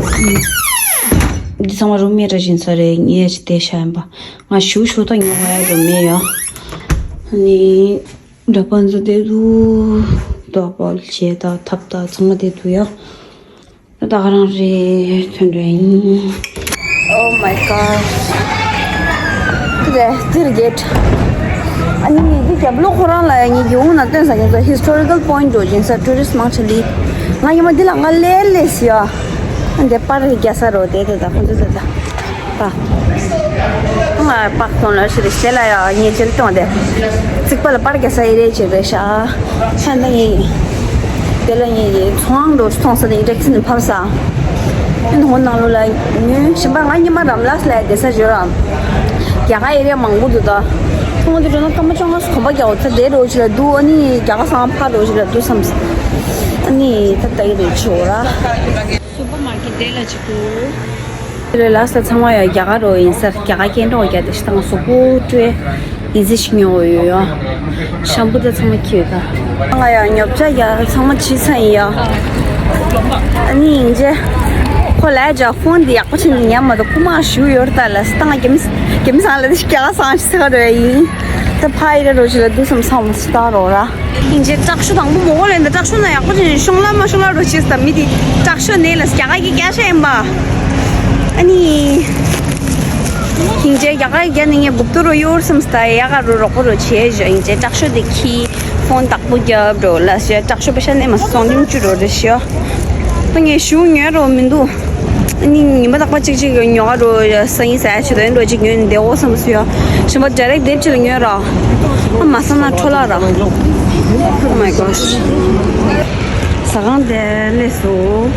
འདི་ཚང་མ་རུམ་མེ་ཊ་ར་བཞིན་ས་རེད། ངས་ཅི་བལྟས་ཤག་ཡིན་པ། ང་ཞུ་ཞུ་ད་ཉོ་བ་ཡ་རུམ་མེ་ཡོད། ཨ་ནི་འདྲ་པན་ཚོ་དེ་དུ་རྡོ་པོལ་བྱས་ད་ཐབ་ད་ཚང་མ་དེ་དུ་ཡོད། ད་ག་རང་རེད་ཐོན་འདྲ་ཡིན། Oh my god. དེ་དེར་གེད། ཨ་ནི་འདི་རྒྱབ་ལོགས་ཁོ་རང་ལ་ཡ་ངེད་ཀྱི་འོང་ན་སྟོན་ས་ངེད་ཚོ་ཧི་སི་ཊོ་རི་ཀལ་པོ་ཡིན་ཊ་འགྲོ་ཅིང་ས་ཊུ་རི་སི་མང་ཆེ་ལི། ང་ཉི་མ་འདི་ལ་ང་ལས་ལས་སི་ཡ། འདི་པར་རྒྱ་ས་རོ་དེ་དེ་ད་ཁོ་ཚོ་དེ་ད། ད། ང་པག་གཏོང་ལ་ཤི་རི་ཤེ་ལ་ཡ་ངེད་ཅིལ་གཏོང་དེ། རྩིག་པ་ལ་པར་རྒྱ་ས་ཡི་རེད་ཅེས་རེད་ཤག་ཆ་ད་ངེད། དེ་ལ་ངེད་ཀྱི་ཚོང་འགྲོ་གཏོང་ས་དེ་ཡི་ཊེག་སི་ནས་ཕབ་ས། ཨེ་ནི་ཧོ་ནང་ལོ་ལ་ཉོས་ཞིམ་པ་ང་ཉི་མ་རམ་ལགས་ལ་བསྡད་ས་བརྗོད་རམ། རྒྱ་གར་ཨེ་རི་ཡ་མང་པོ་འདུག་ད། ཁོང་ཚོ་འགྲོ་ན་སྐར་མ་བཅོ་ལྔ་སུ་གོམ་པ་རྒྱག་འོ་ཚ་བསྡད་རོགས་ཅི་ལ་འདུག་ཨ་ནི་རྒྱ་གར་སང་ཕར་རོགས་ཅི་ལ་འདུག་བསམ། ཨ་ནི་ད་ལྟ་ཡི་རེད་ཆོ་ར། སུ་པར་མར་ཀེཊ་དེ་ལ་ཅིག་འདུག་དེ་ལས་ལགས་ས་ཚང་མ་ཡ་རྒྱ་གར་རོ་ཡིན་ས་རྒྱ་གར་སྐད་འགྲོ་རྒྱ་དེ་ཤི་ཐང་སོ་པོ་སྤྲོས། ཨི་ཟི་ཞིག་ཉོ་འོ་ཡོད་ཡ། ཤམ་པུ་དང་ཚང་མ་ཁྱེར་ཡོད་ད། ང་ཡ་ཉོ་ཆ་ཡ་ཚང་མ་ཕྱིས་ཚར་ཡིན་ཡ། ཨ་ནི་ཡིན་རྗེས། ཁོ་ལ་ཡ་ཕོན་དེ་ཡག་པོ་བྱས་ནས་ཉན་མ་ཐུབ། ཁོ་མ་ཞུ་ཡོད་ད་ལ་སི་ཏང་རྒྱ་མི་རྒྱ་མི་སང་ལ་དེ་རྒྱ་གར་སང་ཞིག་ཟེར་ག་འགྲོ་ཡ་ཡིན། ད་ཕ་ཡི་ར་རོ་ཞིག་ལ་དུས་སམ་སང་མ་སི་ཏང་རོ་ར། ཡིན་རྗེས་ཏྲག་ཤུ་དང་པོ་མོ་གོ་ལེན་ད་ཏྲག་ཤུ་ན་ཡག་པོ་བྱས་ནས་ཤོང་ལ་མ་ཤོང་ལ་རོ་ཞིག་ད་མི་དེ་ཏྲག་ཤུ་ནས་ལ་རྒྱ་གར་གྱི་རྒྱ་ཤ་ཡིན་པ། ཨ་ནི། ཡིན་རྗེས་རྒྱ་གར་གྱི་རྒྱ་ནི་ངས་འབུབ་ཏུ་རོ་ཡོར་སམ་སྟ་ཡ་ག་རུ་རོགས་པོ་རོ་བྱས་ཞོ་ཡིན་རྗེས་ཏྲག་ཤོ་དེ་ཁྱི་ཕོན་བདག་པོ་རྒྱབ་འགྲོ་ལ་ཞོ་ཏྲག་ཤོ་པེ་ཤ་ནས་མ་སོང་ལིམ་བཅུ་རོ་རེ་ཞོ། ད་ངས་ཞུ་ཉོས་རོ་མི་འདུག་ཨ་ནི་ཉི་མ་རྟག་པ་གཅིག་གཅིག་ཉོ་ག་རོ་སང་ཉིན་ཟ་ཡ་ཆེ་དོན་འགྲོ་གཅིག་ཉོས་ནས་བསྡད་འོ་བསམ་སོ་ཡ། ཞིམ་པ་ཌའི་རེག་དེབ་ཅིག་ལ་ཉོས་ར། ཨ་མ་ས་ན་འཕྲོ་ལ་ར། Oh my gosh. ཟ་ཁང་དེ་ལས་སོ།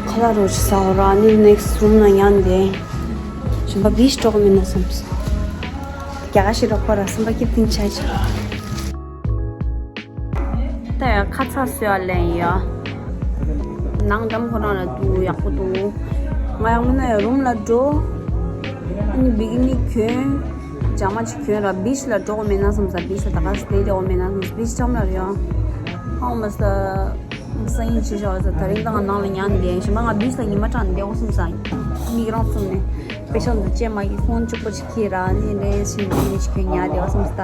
ཁ་ལག་རོ་ཞིག་ཟ་འོ་ར་ནི་ནེག་སི་རུམ་ན་ཡང་དེ། ཞིམ་པ་བིས་འགྲོ་གི་མིན་ན་བསམ་སོང་། རྒྱ་གར་ཞིག་རོགས་པ་ར་སེམས་པ་སྐྱིད་ཏིང་ཆ་ཆ། ད་ཡང་ཁ་ཚ་སོས་ལེན་ཡ། ནང་འགྲམ་ཁོ་རང་ལ་འདུག་ཡག་པོ་འདུག་ང་ཡང་མིན་ན་ཡང་རུམ་ལ་འགྲོ། ཨ་ནི་བི་ཀི་ནི་གྱོན། ཇ་མ་ཅིག་གྱོན་ར་བིས་ལ་འགྲོ་གི་མིན་ན་བསམ་ས་བིས་ལ་ད་ག་སི་དེ་འགྲོ་གི་མིན་ན་བསམ་ས་བིས་ཅམ་ལ་རེད་ཡ། ཧང་མ་ས། སང་ཉིན་ཅི་ཞོག་ཟེར་ད་རིང་ད་ང་ནང་ལ་ཉལ་ནས་བསྡད་ཞིམ་པ་ང་བིས་ལ་ཉི་མ་དྲངས་བསྡད་འོ་བསམ་ས། མིག་རང་བཙུམ་ནས་པེ་ཤང་དུ་ཅེ་མ་གི་ཕོན་གཅིག་པོ་ཅིག་ཁྱེར་ར་ནི་ལས་ཞིམ་པ་ནི་ཅིག་གྱོན་ཉལ་བསྡད་འོ་བསམ་ས།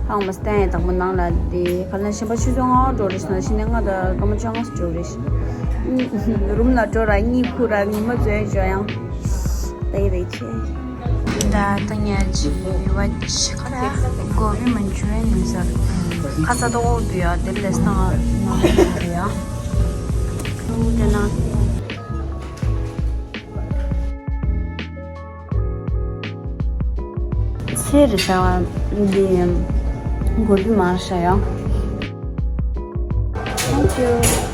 ཧང་མ་སྟན་ཡ་དང་པོ་ནང་ལ་བསྡད་ག་ལ་ཞིམ་པ་ཆུ་ཚོད་ལྔ་འགྲོ་རེད་ཟེར་ན་ཕྱི་ནས་ལྔ་དང་སྐར་མ་བཅོ་ལྔ་འགྲོ་རེད། རུམ་ལ་འགྲོ་ར་གཉིད་ཁུག་ར་ཉི་མ་འཛོལ་འགྲོ་ཡང་། ད་ཡི་རེད་ཆེ། ད་ད་ཉལ་ཅི་བ་ཅི་ཁ་ར་གོ་བི་མ་འཇུ་ནི་ཟེར། ཁ་ཚ་ཏོག་འདུག་ཡ་དེ་ལས་སྟངས་ནང་རེད་ཡ། དེ་ན། ཚེ་རེ་ཤ་བ་འདི་གོ་བི་མ་རེད་ཤ་ཡ། Thank you.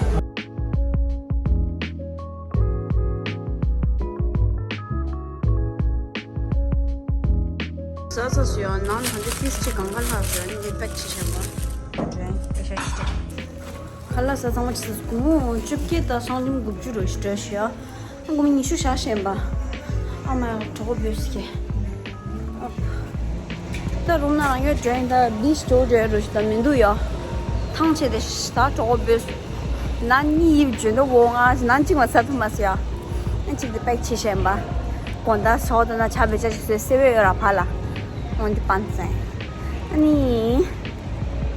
ཟ་ཟ་སུ་ཡང་ནང་ལ་ཧན་ཏི་ཕིས་ཅི་གང་ག་ལྷག་ཟ་ནི་པེག་ཅི་བྱས་པ། དྲན་པེ་ཤ་ཅི་ཅི། ཁ་ལག་ཟ་ཚང་མ་ཅི་ཟ་སྐུ་ངོ་བཅོ་བརྒྱད་དང་སྲང་ལིམ་དགུ་བཅུ་རོ་ཞིག་སྤྲོད་ཤི་ཡ། སྐུ་ངོ་ཉི་ཤུ་བཞག་བྱས་པ། ཨ་མ་ཡང་གྲོགས་པོ་བོས་སི་ཀེ། ད་རུམ་ན་རང་ཡོད་འདྲ་ཡིན་ད་བིས་ཅོ་འདྲ་རུ་ཞིག་ད་མི་འདུག་ཡ། ཐང་ཆད་དེ་ད་གྲོགས་པོ་བོས། ན་གཉིས་ཡིབ་བྱོན་ད་འོ་ང་ན་གཅིག་མ་ཚར་ཐུབ་མ་སི་ཡ། ཨ་གཅིག་དེ་པེག་བྱེད་བཞིན་པ། དགོང་དག་ཞོགས་དེ་ན་ཇ་བེད་ཇ་ཞིག་བཟོས་སེ་བས་ཡོད་ར་ཕ་ལ། འོན་ཏེ་པན་ཙན། ཨ་ནི།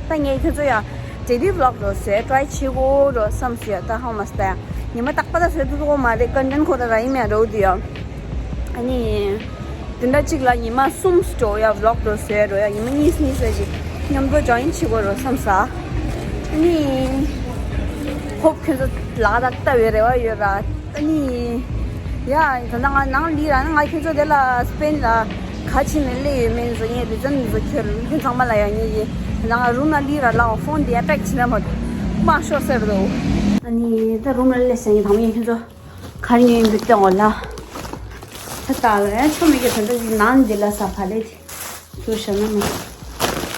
ད་ངས་ཁྱོད་ཚོ་ཡ། ཌེ་ལི་བི་ལོག་རོ་བཟོས་ཊ་རའི་བྱེད་དགོས་རོ་བསམ་སི་ཡ་ད་ཧང་མ་སི་ད་ཡ། ཉི་མ་རྟག་པ་ད་བཟོས་ཐུབ་ཀྱི་མ་རེད་ཀོན་ཊེན་ཁོ་ད་ར་ཡིན་མེད་རོ་དེ་ཡ། ཨ་ནི། དེ་འདྲ་གཅིག་ལ་ཉི་མ་གསུམ་སྤྲོ་ཡ་བི་ལོག་རོ་བཟོས་རོ་ཡ་ཉི་མ་གཉིས་གཉིས་ཟེར་ཞིག་མཉམ་དུ་ཇོ་ཡིན་བྱེད་དགོས་རོ་བསམ་ས། ཨ་ནི། ཧོབ་ཁྱོད་ཚོ་ལག་ད་ལྟ་བའི་རེ་བ་ཡོད་ར། ཨ་ནི། ཡ་ད་ནང་ནང་ལི་ར་ང་ཁྱོད་ཚོ་དེ་ལ་སི་པེན་ལ་ག་ཕྱིན་ནས་སླེབས་ཡོད་མེད་ཚོ་ངས་རི་ཛན་ཚོ་ཁྱོད་ལུས་ཚང་མ་ལ་ཡ་ངས་ཡིན། ད་ནང་རུམ་ལ་ལི་ར་ལའོ་ཕོན་དེ་ཡ་པེག་བྱེད་ན་མ་མ་ཤོར་ཟེར་དོ། ཨ་ནི་ད་རུམ་ལ་སླེབས་ཟེར་ངས་དང་པོ་ངས་ཁྱོད་ཚོ། གར་ཉོས་ཡིན་འདུག་སྟེ་འོ་ལ། ད་ལྟ་ལ་ཡང་ཆོ་མེད་ཀྱི་ད་ལྟ་ནང་འདི་ལ་ས་ཕ་ལེ་དེ། ཁྱོད་ཤ་ན་མ།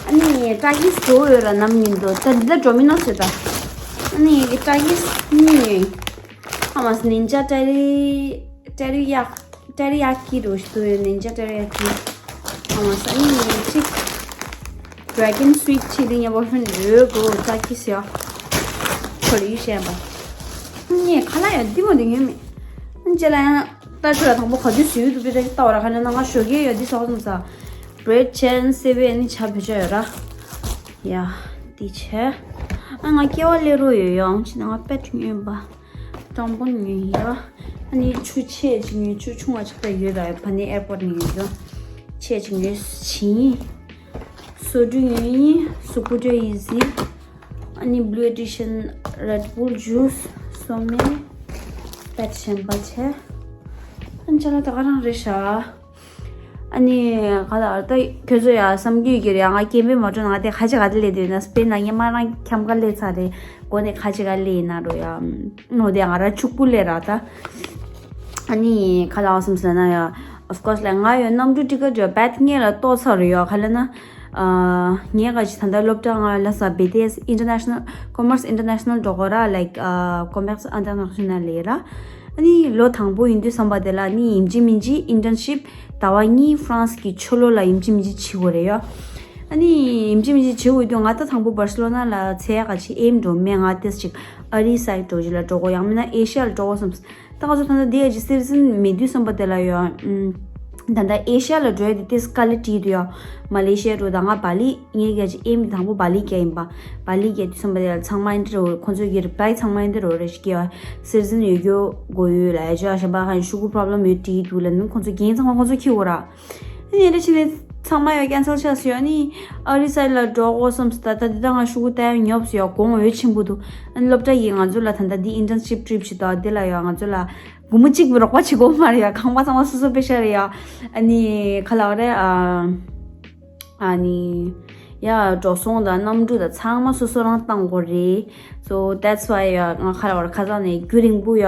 ཨ་ནི་ཏྲ་ཀིས་འགྲོ་ཡོད་ར་ནམ་ཡིན་འདུག་ད་འདི་ལ་འགྲོ་མི་ནོ་ཟེར་ད། ཨ་ནི་ཏྲ་ཀིས་གཉིས་ཡོད། ཨ་མ་ནིན་ཇ་ཏྲ་རི་ཏྲ་རི་ཡག་ཏྲ་རི་ཡག་གི་རོ་ཞིག་འདུག་ཡོད་ནིན་ཇ་ཏྲ་རི་ཡག་གི། ཨ་མ་ས་ཨ་ནི་གཅིག Dragon Sweet Chili ངའི་བོ་ཧྲན་ཡོད་གོ་ཏྲ་ཀིས་ཡ། ཁོ་ལ་ཡུལ་བཤད་པ། ངས་ཁ་ལག་ཡང་འདི་མོ་འདི་ངས་མེད། ཨ་ཅེ་ལ་ཡང་ལྟ་ཆོག་ཡ་དང་པོ་ག་དུས་སུ་ཡུལ་དུ་པི་ཏྲ་ཀི་ལྟ་བ་ར་ཁ་ལ་ན་ང་ཞོགས་ཀས་ཡོད་འདི་ཟོག་ཙམ་ས། བྲེད་ཅན་སེ་བའི་ནི་ཆ་བེ་ཆ་ཡོད་ར། ཡ། འདི་ཆེ། ཨ་ང་སྐྱེ་བ་ལེ་རོ་ཡོད་ཡང་ཕྱི་ན་ང་པེ་ཏྲི་ཉོས་པ། སྤྲང་པོ་ཉོས་ཡ། ཨ་ནི་ཆུ་ཆེ་ཅིག་ཉོས་ཆུ་ཆུང་བ་ཅིག་ད་ཡོད་ར་ཕ་ནི་ཨེར་པོར་ནས་ཉོས་ཡོད། ཆེ་ཅིག་ཉོས་ཕྱིན། སོ་འབྲུ་ཡོད་ཡིན། སུ་ཀུ་ཏྲ་ཡི་ཟི། ཨ་ནི་Blue Edition Red Bull Juice སོ་མེ། པེད་ཤན་པ་ཆེ། ཨ་ནི་ཅ་ལག་ད་ག་རང་རེད་ཤག་ཨ་ནི་ག་ལ་ད་ཁྱོད་ཚོ་ཡ་བསམ་རྒྱུ་ཡོད་ཀྱི་རེད་ང་སྐྱེ་འཕེལ་མ་འགྲོ་ན་ང་དེ་ཁ་ཅིག་ག་དེ་ལས་དུས་ན་སྤེན་ན་ངས་མ་རང་འཁྱམ་ག་ལས་ཚར་རེད་གོ་ནས་ཁ་ཅིག་ག་ལས་ཡིན་ན་རོ་ཡ། ནོ་དེ་ང་ར་ཕྱུག་པོ་ལས་ར་ད། ཨ་ནི་ཁ་ལག་བསམ་སི་ལ་ན་ཡ། Of course ལ་ང་ཡོད་གནམ་གྲུ་ཊི་ཀེ་ཊི་ཡོད་བེད་ངས་ལ་ཏོག་ཚར་ཡོད་ག་ལ་ན། ངས་ག་ཅི་ད་ལྟ་སློབ་གྲྭ་ང་ལ་ས་བེ་ཏེ་ཨིན་ཊར་ནེ་ཤ་ནལ་ཀོ་མར་སི་ཨིན་ཊར་ནེ་ཤ་ནལ་འགྲོ་གོ་ར་ལའིཀ་ཀོ་མར་སི་ཨིན་ཊར་ནེ་ཤ་ནལ་ལས་ར། ཨ་ནི་ལོ་དང་པོ་ཡིན་དུས་ཙམ་པ་དེ་ལ་ནི་ཡིན་གཅིག་མིན་གཅིག་ཨིན་ཊརན་ཤིབ་ཟླ་བ་གཉིས་ཧྥ་རན་སི་གི་ཕྱི་ལོགས་ལ་ཡིན་གཅིག་མིན་གཅིག་བྱེད་དགོས་རེད་ཡ། ཨ་ནི་ཡིན་གཅིག་མིན་གཅིག་བྱེད་དགོས་དུས་ང་ད་དང་པོ་བར་སི་ལོ་ན་ལ་འཚོལ་ཡག་ག་ཅིག་ཨེམ་འགྲོ་མེད། ང་ཏོག་ཙམ་ཅིག་ཨ་རིའི་སའིཌ་འགྲོ་ཅིག་ལ་འགྲོ་དགོས། ཡང་མིན་ན་ཨེ་ཤ་ཡ་ལ་འགྲོ་དགོས་བསམས། ད་ང་ཚོ་ད་ལྟ་འདི་ཡ་ཅིག་སི་ཊི་ཛན་མེད་དུས་ཙམ་པ་དེ་ལ་ཡ། ཨམ། ད་ལྟ་ཨེ་ཤ་ཡ་ལ་འགྲོ་ཡ་དེ་ཏོག་ཙམ་དཀའ་ལས་འཕྲད་དུས་ཡ། མ་ལེ་ཤི་ཡ་འགྲོ་དང་། ང་བ་ལི་ངའི་ག་ཅིག་ཨེམ་དང་པོ་བ་ལི་རྒྱག་ཡིན་པ། བ་ལི་རྒྱག་དུས་ཙམ་པ་དེ་ལ་ཚང་མ་ཨེ་འདྲ་རེད། ཁོང་ཚོ་གི་རི་པ་ལའི་ཚང་མ་ཨེ་འདྲ་རེད་ཞིག་གི་ཡ། སི་ཊི་ཛན་ཡོད་རྒྱུ་དགོས་ཡོད་ལབ་ཡ་ཅིག་གཞན་པ་ག་ཤུ་གུ་པོ་རོབ་ལེམ་ཡོད་འདྲ་འདུག་ལབ་ནི་ཁོང་ཚོ་འགན་ཚང་མ་ཁོང་ཚོ་འཁྱེར་དགོས་ར། ཨ་ནི་འདི་འདྲ་བྱས་ནས་ཚང་མ་ཡང་ཁེན་སལ་ཆགས་སོང་ཡ། ཨ་ནི་ཨ་རི་སའིཌ་ལ་འགྲོ་དགོས་བསམས་སོང་། ད་ད་འདི་ད་ང་ཤུ་གུ་ལྟ་ཡ་ཉོབ་སོང་ཡ། གོང་འོས་ཆེན་པོ་འདུག་ཨ་ནི་སློབ་གྲྭ་ཡིས་ང་ཚོ་ལ་ད་ལྟ་འདི་ཨིན་ཊརན་ཤིབ་ཊི་རིབ་ཞིག་དང་འདི་ལ་ཡ་ང་ཚོ་ལ་སྒོར་མོ་གཅིག་རོགས་པ་བྱེད་དགོས་མ་རེད་ཡ། ཁང་པ་ཚང་མ་སོ་སོ་པེ་ཤ་རེད་ཡ། ཨ་ནི་ག་ལབ་དགོས་རེད། ཨ། ཨ་ནི་ཡ་འགྲོ་སོང་དང་གནམ་གྲུ་དང་ཚང་མ་སོ་སོ་རང་བཏང་དགོས་རེད། So that's why ཡ་ང་ག་ལབ་དགོས་རེད། ཁ་སང་ནས་རྒྱུན་རིང་པོ་ཡ་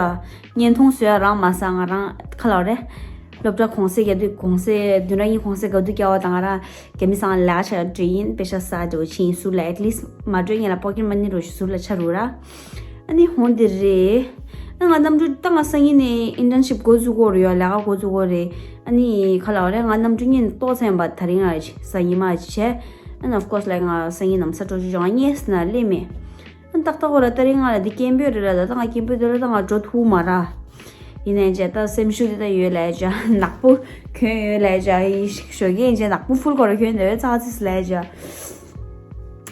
བརྙན་ཐུང་བཟོ་ཡ་རག་མ་སོང་། ང་རང་ག་ལབ་དགོས་རེད། སློབ་གྲྭ་གུང་སེང་རྒྱག་དུས་གུང་སེང་བདུན་ཕྲག་གཉིས་གུང་སེང་རྒྱག་དུས་སྐྱེལ་བ་དང་ང་རང་རྒྱ་མི་ཚང་ལས་ཀ་བྱ་ཡ་འགྲོ་ཡིན། པེ་ཤ་ཟ་འགྲོ་ཕྱིན་ཟུར་ལ། ཨེཊ་ལིསྚ་མ་འགྲོ་སྔོན་ལ་པོ་ཀེཊ་མ་ནི་རོ་ཞིག་ཟུར་ལ་ཆགས་རུ་ར། ཨ་ནི་འོ་འདི་རེད། ཨ་ང་གནམ་གྲུ་ད་ང་སང་ཉིན་ནས་ཨིན་ཊརན་ཤིབ་འགོ་འཛུགས་དགོས་རེད་ཡ། ལས་ཀ་འགོ་འཛུགས་དགོས་རེད། ཨ་ནི་ག་ལབ་དགོས་རེད། ང་གནམ་གྲུ་གཉིས་ནས་ཏོག་ཙམ་ཡིན་པ་ད་རིང་ང་ཟ་ཡིན་མ་བྱས། ཨ་ནི་of course like ང་སང་ཉིན་ནམ་ས་འགྲོ་རྒྱུ་བྱུང་། ང་གཉིས་ན་སླེབས་མེད། ཨ་ཏག་ཏག་འོ་ར་ད་རིང་ང་ལ་འདི་སྐད་འབོད་རེད་ལ། ད་ད་ང་སྐད་འབོད་དེ་ལ་ད་ང་འགྲོ་ཐུབ་མ་ར། ཡིན་ནའི་བྱས་ད་སེམས་ཤུགས་དེ་ད་ཡོད་ལབ་བྱས། ནག་པོ་གྱོན་ཡོད་ལབ་བྱས། ཞོགས་ཀས་ཡིན་བྱས་ནག་པོ་ཕུལ་སྐོར་གྱོན་དེ་ཚ་ཚིག་ལབ་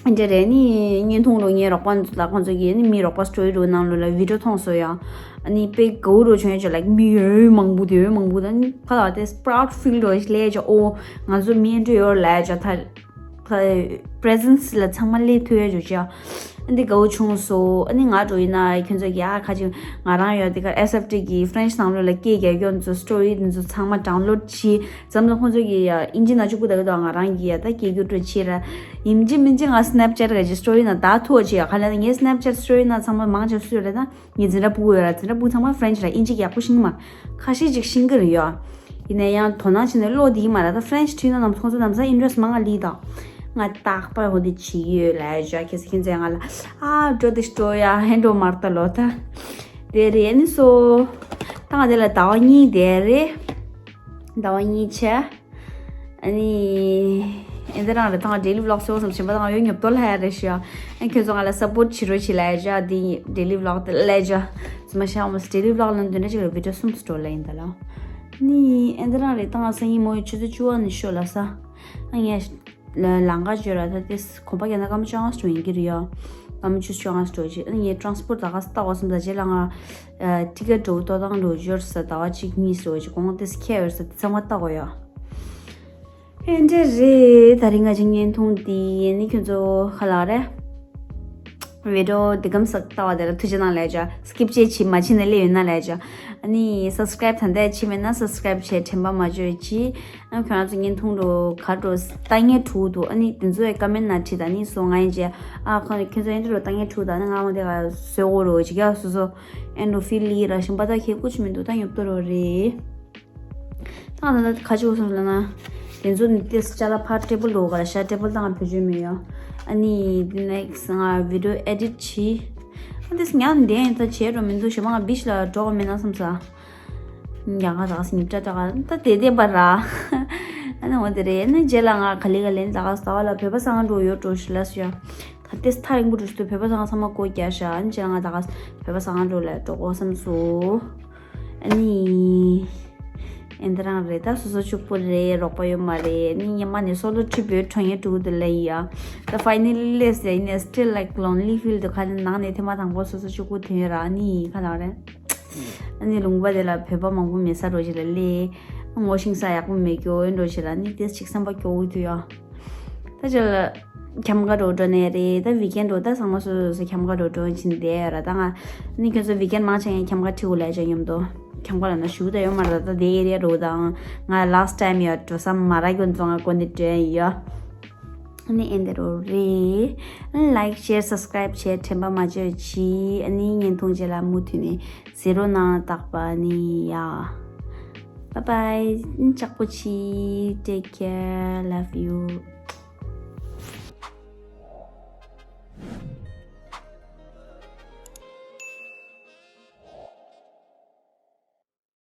བྱས། འདྲ་རེད། ནི་བརྙན་ཐུང་རུ་ངའི་རོགས་པ་ཚོ་དང་ཁོང་ཚོ་གིས་ནི་མི་རོགས་པ་སི་ཊོ་རི་རུ་ནང་ལོ་ལ་བི་ཌི་ཡོ་མཐོང་སོང་ཡ། ཨ་ནི་དཔེ་དགའ་བོ་རུ་བྱུང་ཡ་ཅིག་ལ་མི་ཡོད་མང་པོ་དེ་ཡོད་མང་པོ་དང་ནི་ཕ་ལ་དེ་པ་རའུ་ཌི་ཕིལ་རུ་ལས་ཅིག་ཨོ་ང་ཚོ་མི་འདྲ་ཡོད་ལ་ཅིག་ད་ད་པི་རེ་ཛེན་སི་ལ་ཚང་མ་སླེབས་ཐུབ་ཡ་ཅིག་ཅིག་ཨ་འདི་དགའ་བོ་བྱུང་སོང་། ཨ་ནི་ང་འགྲོ་ཡིན་ན་ཁྱོད་ཚོ་གིས་ཨ་ཁ་ཅིག་ང་རང་ཡོད་དེ་གར་ཨེས་ཨེཕ་ཊི་གི་ཕ་རེན་ཆི་ནང་ལོ་ལ་སྐད་རྒྱག་རྒྱུ་ཚོ་སི་ཊོ་རི་དེ་ཚོ་ཚང་མ་ཌའུན་ལོཌ་བྱས། ཙམ་ལ་ཁོང་ཚོ་གིས་ཡ་ཨིན་ཇི་ནང་གཅིག་པུ་ད་གི་དོ་ང་རང་གིས་ཡ་ད་སྐད་རྒྱུ་སྤྲོད་བྱེད་ར། ཡིན་གཅིག་མིན་གཅིག་ང་སི་ནེབ་ཅེཊ་ག་ཅིག་སི་ཊོ་རི་ནང་ད་ཐུག་བྱེད་ཡ། ག་ལ་ན་ངའི་སི་ནེབ་ཅེཊ་སི་ཊོ་རི་ནང་ཚང་མ་མང་ཆེ་སུ་ཡོད་རེད་ད། ངའི་འཛིན་གྲྭ་ཕྲུ་གུ་ཡོད་ར། འཛིན་གྲྭ་ཕྲུ་གུ་ཚང་མ་ཕ་རེན་ཆི་ར། ཨིན་ཇི་ཡག་པོ་ཤེས་ཀྱི་མ་རེད། ཁ་ཤས་ཅིག་ཤེས་ཀྱི་རེད་ཡ། ཡིན་ན་ཡང་དོ་སྣང་བྱས་ནས་ཀློག་བསྡད་ཀྱི་མ་རེད། ད་ཕ་རེན་ཆི་ཐོས་ན་ནམ་ཁོང་ཚོ་ནམ་ས་ཨིན་ཊི་རེ་སི་མང་ང་ལི་ད། ང་རྟག་པར་འོ་དེ་བྱེད་ཀྱི་ཡོད་ལབ་ཡ་ཅིག་ཁྱེད་ཚོ་ཁྱེད་ཚོས་ང་ལ་ཨ་འགྲོ་དེ་སྤྲོ་ཡ་ཧན་འགྲོ་མ་རེད་ད་ལོ་ད། དེ་རེད། ཨ་ནི་སོ། ད་ང་དེ་ལ་ཟླ་བ་གཉིས་དེ་རེད། ཟླ་བ་གཉིས་བྱས། ཨ་ནི། ཨེ་འདི་རང་རེད། ད་ང་ཌེ་ལི་ཝི་ལོག་བཟོ་བསམ་བཞིན་པ་ད་ང་ཡོད་ཉོབ་ཏོ་ལྷ་ཡ་རེད་ཤི་ཡ། ཨ་ཁྱོད་ཚོ་ང་ལ་སབ་པོརཊ་བྱེད་རོགས་བྱེད་ལབ་ཡ་ཅིག་འདི་ཌེ་ལི་ཝི་ལོག་དེ་ལབ་ཡ་ཅིག་ཙི་མ་ཤ་མོ་ཌེ་ལི་ཝི་ལོག་ལ་འདི་འདྲ་ཅིག་རེད། བི་ཌི་ཡོ་གསུམ་སི་ཊོ་ལ་ཡིན་ད་ལ། ནི་ཨེ་འདི་རང་རེད། ད་ང་སང་ཉིན་མོ་ཡི་ཆུ་ཚོད་བཅུ་པ་ནས་ཤོད་ལ་ས། ཨ་ངས་ལ་ལང་ཀ་བརྗོད་ར་ད་དེ་གོམ་པ་རྒྱག་ན་སྐར་མ་བཅོ་ལྔ་སི་ཊོ་ཡིན་གྱི་རེད་ཡ། སྐར་མ་བཅུ་བཅོ་ལྔ་སི་ཊོ་ཅིག་ཨ་ངས་ཊ་རན་སི་པོརཊ་ད་ག་ས་ལྟ་བ་སོང་ད་རྗེས་ལ་ང་ཊི་ཀེཊ་འགྲོ་ལྟོ་སྟངས་འགྲོ་འབྱོར་ས་ཟླ་བ་གཅིག་གཉིས་སོ་ཅིག་གོང་དེ་ཁྱད་ཡོད་ས་དེ་ཚང་མ་ལྟ་དགོས་ཡ། ཨེ་འདྲ་རེད། ད་རིང་ང་ཅིག་བརྙན་ཐུང་འདི་ཡིན་ནི་ཁྱོད་ཚོ་ཁ་ལག་རེད། བི་ཌི་ཡོ་འདི་གམ་ས་ལྟ་བ་དེ་ལ་ཐུགས་རྗེ་གནང་ལབ་ཡ་ཅིག་སི་ཀིབ་བྱས་བྱས་མ་བྱས་ནས་སླེབས་ཡོད་ན་ལབ་ཡ་ཅིག་ཨ་ནི་སབ་སི་ཀ་རེབ་ད་ལྟ་བྱས་མེད་ན་སབ་སི་ཀ་རེབ་བྱས་དྲན་པ་མ་བརྗེད་ཅིག་ཨ་ཁྱོད་རང་ཚོ་བརྙན་ཐུང་འགྲོ་ག་འགྲོ་ལྟ་མཁན་དྲུག་འདུག་ཨ་ནི་དེ་ཚོ་ཡ་ཀ་མེན་ཊི་ནང་བྲིས་ད་ནི་སོ་ང་ཡིན་ཅེ་ཨ་ཁོ་ཁྱོད་ཚོ་ཨེ་འདྲ་རུ་ལྟ་མཁན་དྲུག་ད་ནི་ང་མ་དེ་ག་བཟོས་འོ་རོ་ཅིག་ཡ་སོ་སོ་ཨེ་འགྲོ་ཕི་ལི་ར་ཞིམ་པ་ད་ཁྱེད་ཀུ་ཅི་མི་འདུག་ད་ཉོབ་ཏོ་རོ་རེད། ད་ང་ད་ཁ་ཆུ་སོང་ལ་ན། དེ་ཚོ་ནི་ཏེ་ཅ་ལག་ཕར་ཊེ་བལ་འགྲོ་ག་ལ་ཤ་ཊེ་བལ་ད་ང་བེད་སྤྱོད་མི་ཡོང་། ཨ་ནི་དེ་ནེག་སི་ང་བི་ཌི་ཡོ་ཨེ་ཌིཊ་བྱེད། ཨ་ཏེ་ཉག་འདན་ད་བྱེད་འགྲོ་མི་འདུག་ཞེ་མ་ང་བི་ཆི་ལ་འགྲོ་ག་མེད་ན་བསམ་ས། ཉག་ག་ད་ག་སི་ཉིབ་ཏྲ་ཏྲ་ག་ད་དེ་དེ་པ་ར། ཨ་ནི་འོ་དེ་རེད། ཨ་ནི་རྗེས་ལ་ང་ག་ལེ་ག་ལེ་ད་ག་ཟླ་བ་ལ་བོད་པ་ཚང་འགྲོ་ཡོད་འགྲོ་ཞུ་ལ་སུ་ཡ། ད་ཏེ་ཐག་རིང་པོ་འགྲོ་ཞུ་དུ་བོད་པ་ཚང་ཚང་མ་སྒོ་རྒྱག་ཤག་ཨ་ནི་རྗེས་ལ་ང་ད་ག་བོད་པ་ཚང་འགྲོ་ལ་འགྲོ་གོ་བསམ་སོང་། ཨ་ནི། ཨེ་འདི་རང་རེད། ད་སོ་སོ་ཕྱུག་པོ་རེད། རོགས་པ་ཡོད་མ་རེད། ཨ་ནི་སྔོན་མ་ནས་སོ་ལོ་ཊི་རིབ་ཡོད་འགྲོ་ཡ་འགྲོ་གི་འདུག་ལབ་ཡ། ད་ཕའི་ནལ་ལི་སླེབས་ཟེར་ཡིན་ནས་still like lonely feel འདུག་ཁ་ནང་ནས་ཐེངས་མ་དང་པོ་སོ་སོ་ཕྱུག་པོ་ཐོན་ཡོད་ར། ཨ་ནི་ཁ་ལག་རེད། ཨ་ནི་ལུང་པ་དེ་ལ་བོད་པ་མང་པོ་མེད་ས་འགྲོ་ཞིག་ལ་སླེབས། ངོ་ཤེས་ས་ཡག་པོ་མེད་རྒྱུ་འོན་འགྲོ་ཞིག་ལ་ཨ་ནི་ཏེ་ཅིག་སེམས་པ་སྐྱོ་བོ་འདུག་ཡ། ད་ཅི་ལ། ཁྱམས་ཁ་འགྲོ་འགྲོ་ནས་རེད། ད་ཝིག་ཨེན་འགྲོ་ད་ཚང་མ་སོ་སོ་སོ་ཁྱམས་ཁ་འགྲོ་འགྲོ་ཕྱིན་བསྡད་ཡོད་ར། ད་ང་ནི་ཁྱོད་ཚོ་ཝིག་ཨེན་མང་ཆེ་ཡང་ཁྱམས་ཁ་ཁྲིད་འོ་ལས་ཅན་ཡོང་དོ། ཁྱམས་ཁ་ལ་ན་ཞུ་ད་ཡོད་མ་ར། ད་དེ་ཨེ་རི་ཡ་འགྲོ་དང་ང་last time ཡོད་འགྲོ་ས་མ་ར་ཁྱོད་ཚོ་ང་གོ་ནི་དྲན་ཡོད། ནི་ཨེ་འདི་རོ་རེད། Like share subscribe བྱས་དྲན་པ་མ་བརྗེད་ཅིག་ཨ་ནི་བརྙན་ཐུང་རྗེས་ལ་མུ་མཐུད་ནས་གཟིགས་རོགས་གནང་། རྟག་པ་ནི་ཡ། Bye bye. ཅག་པོ་ཆི། Take care. Love you.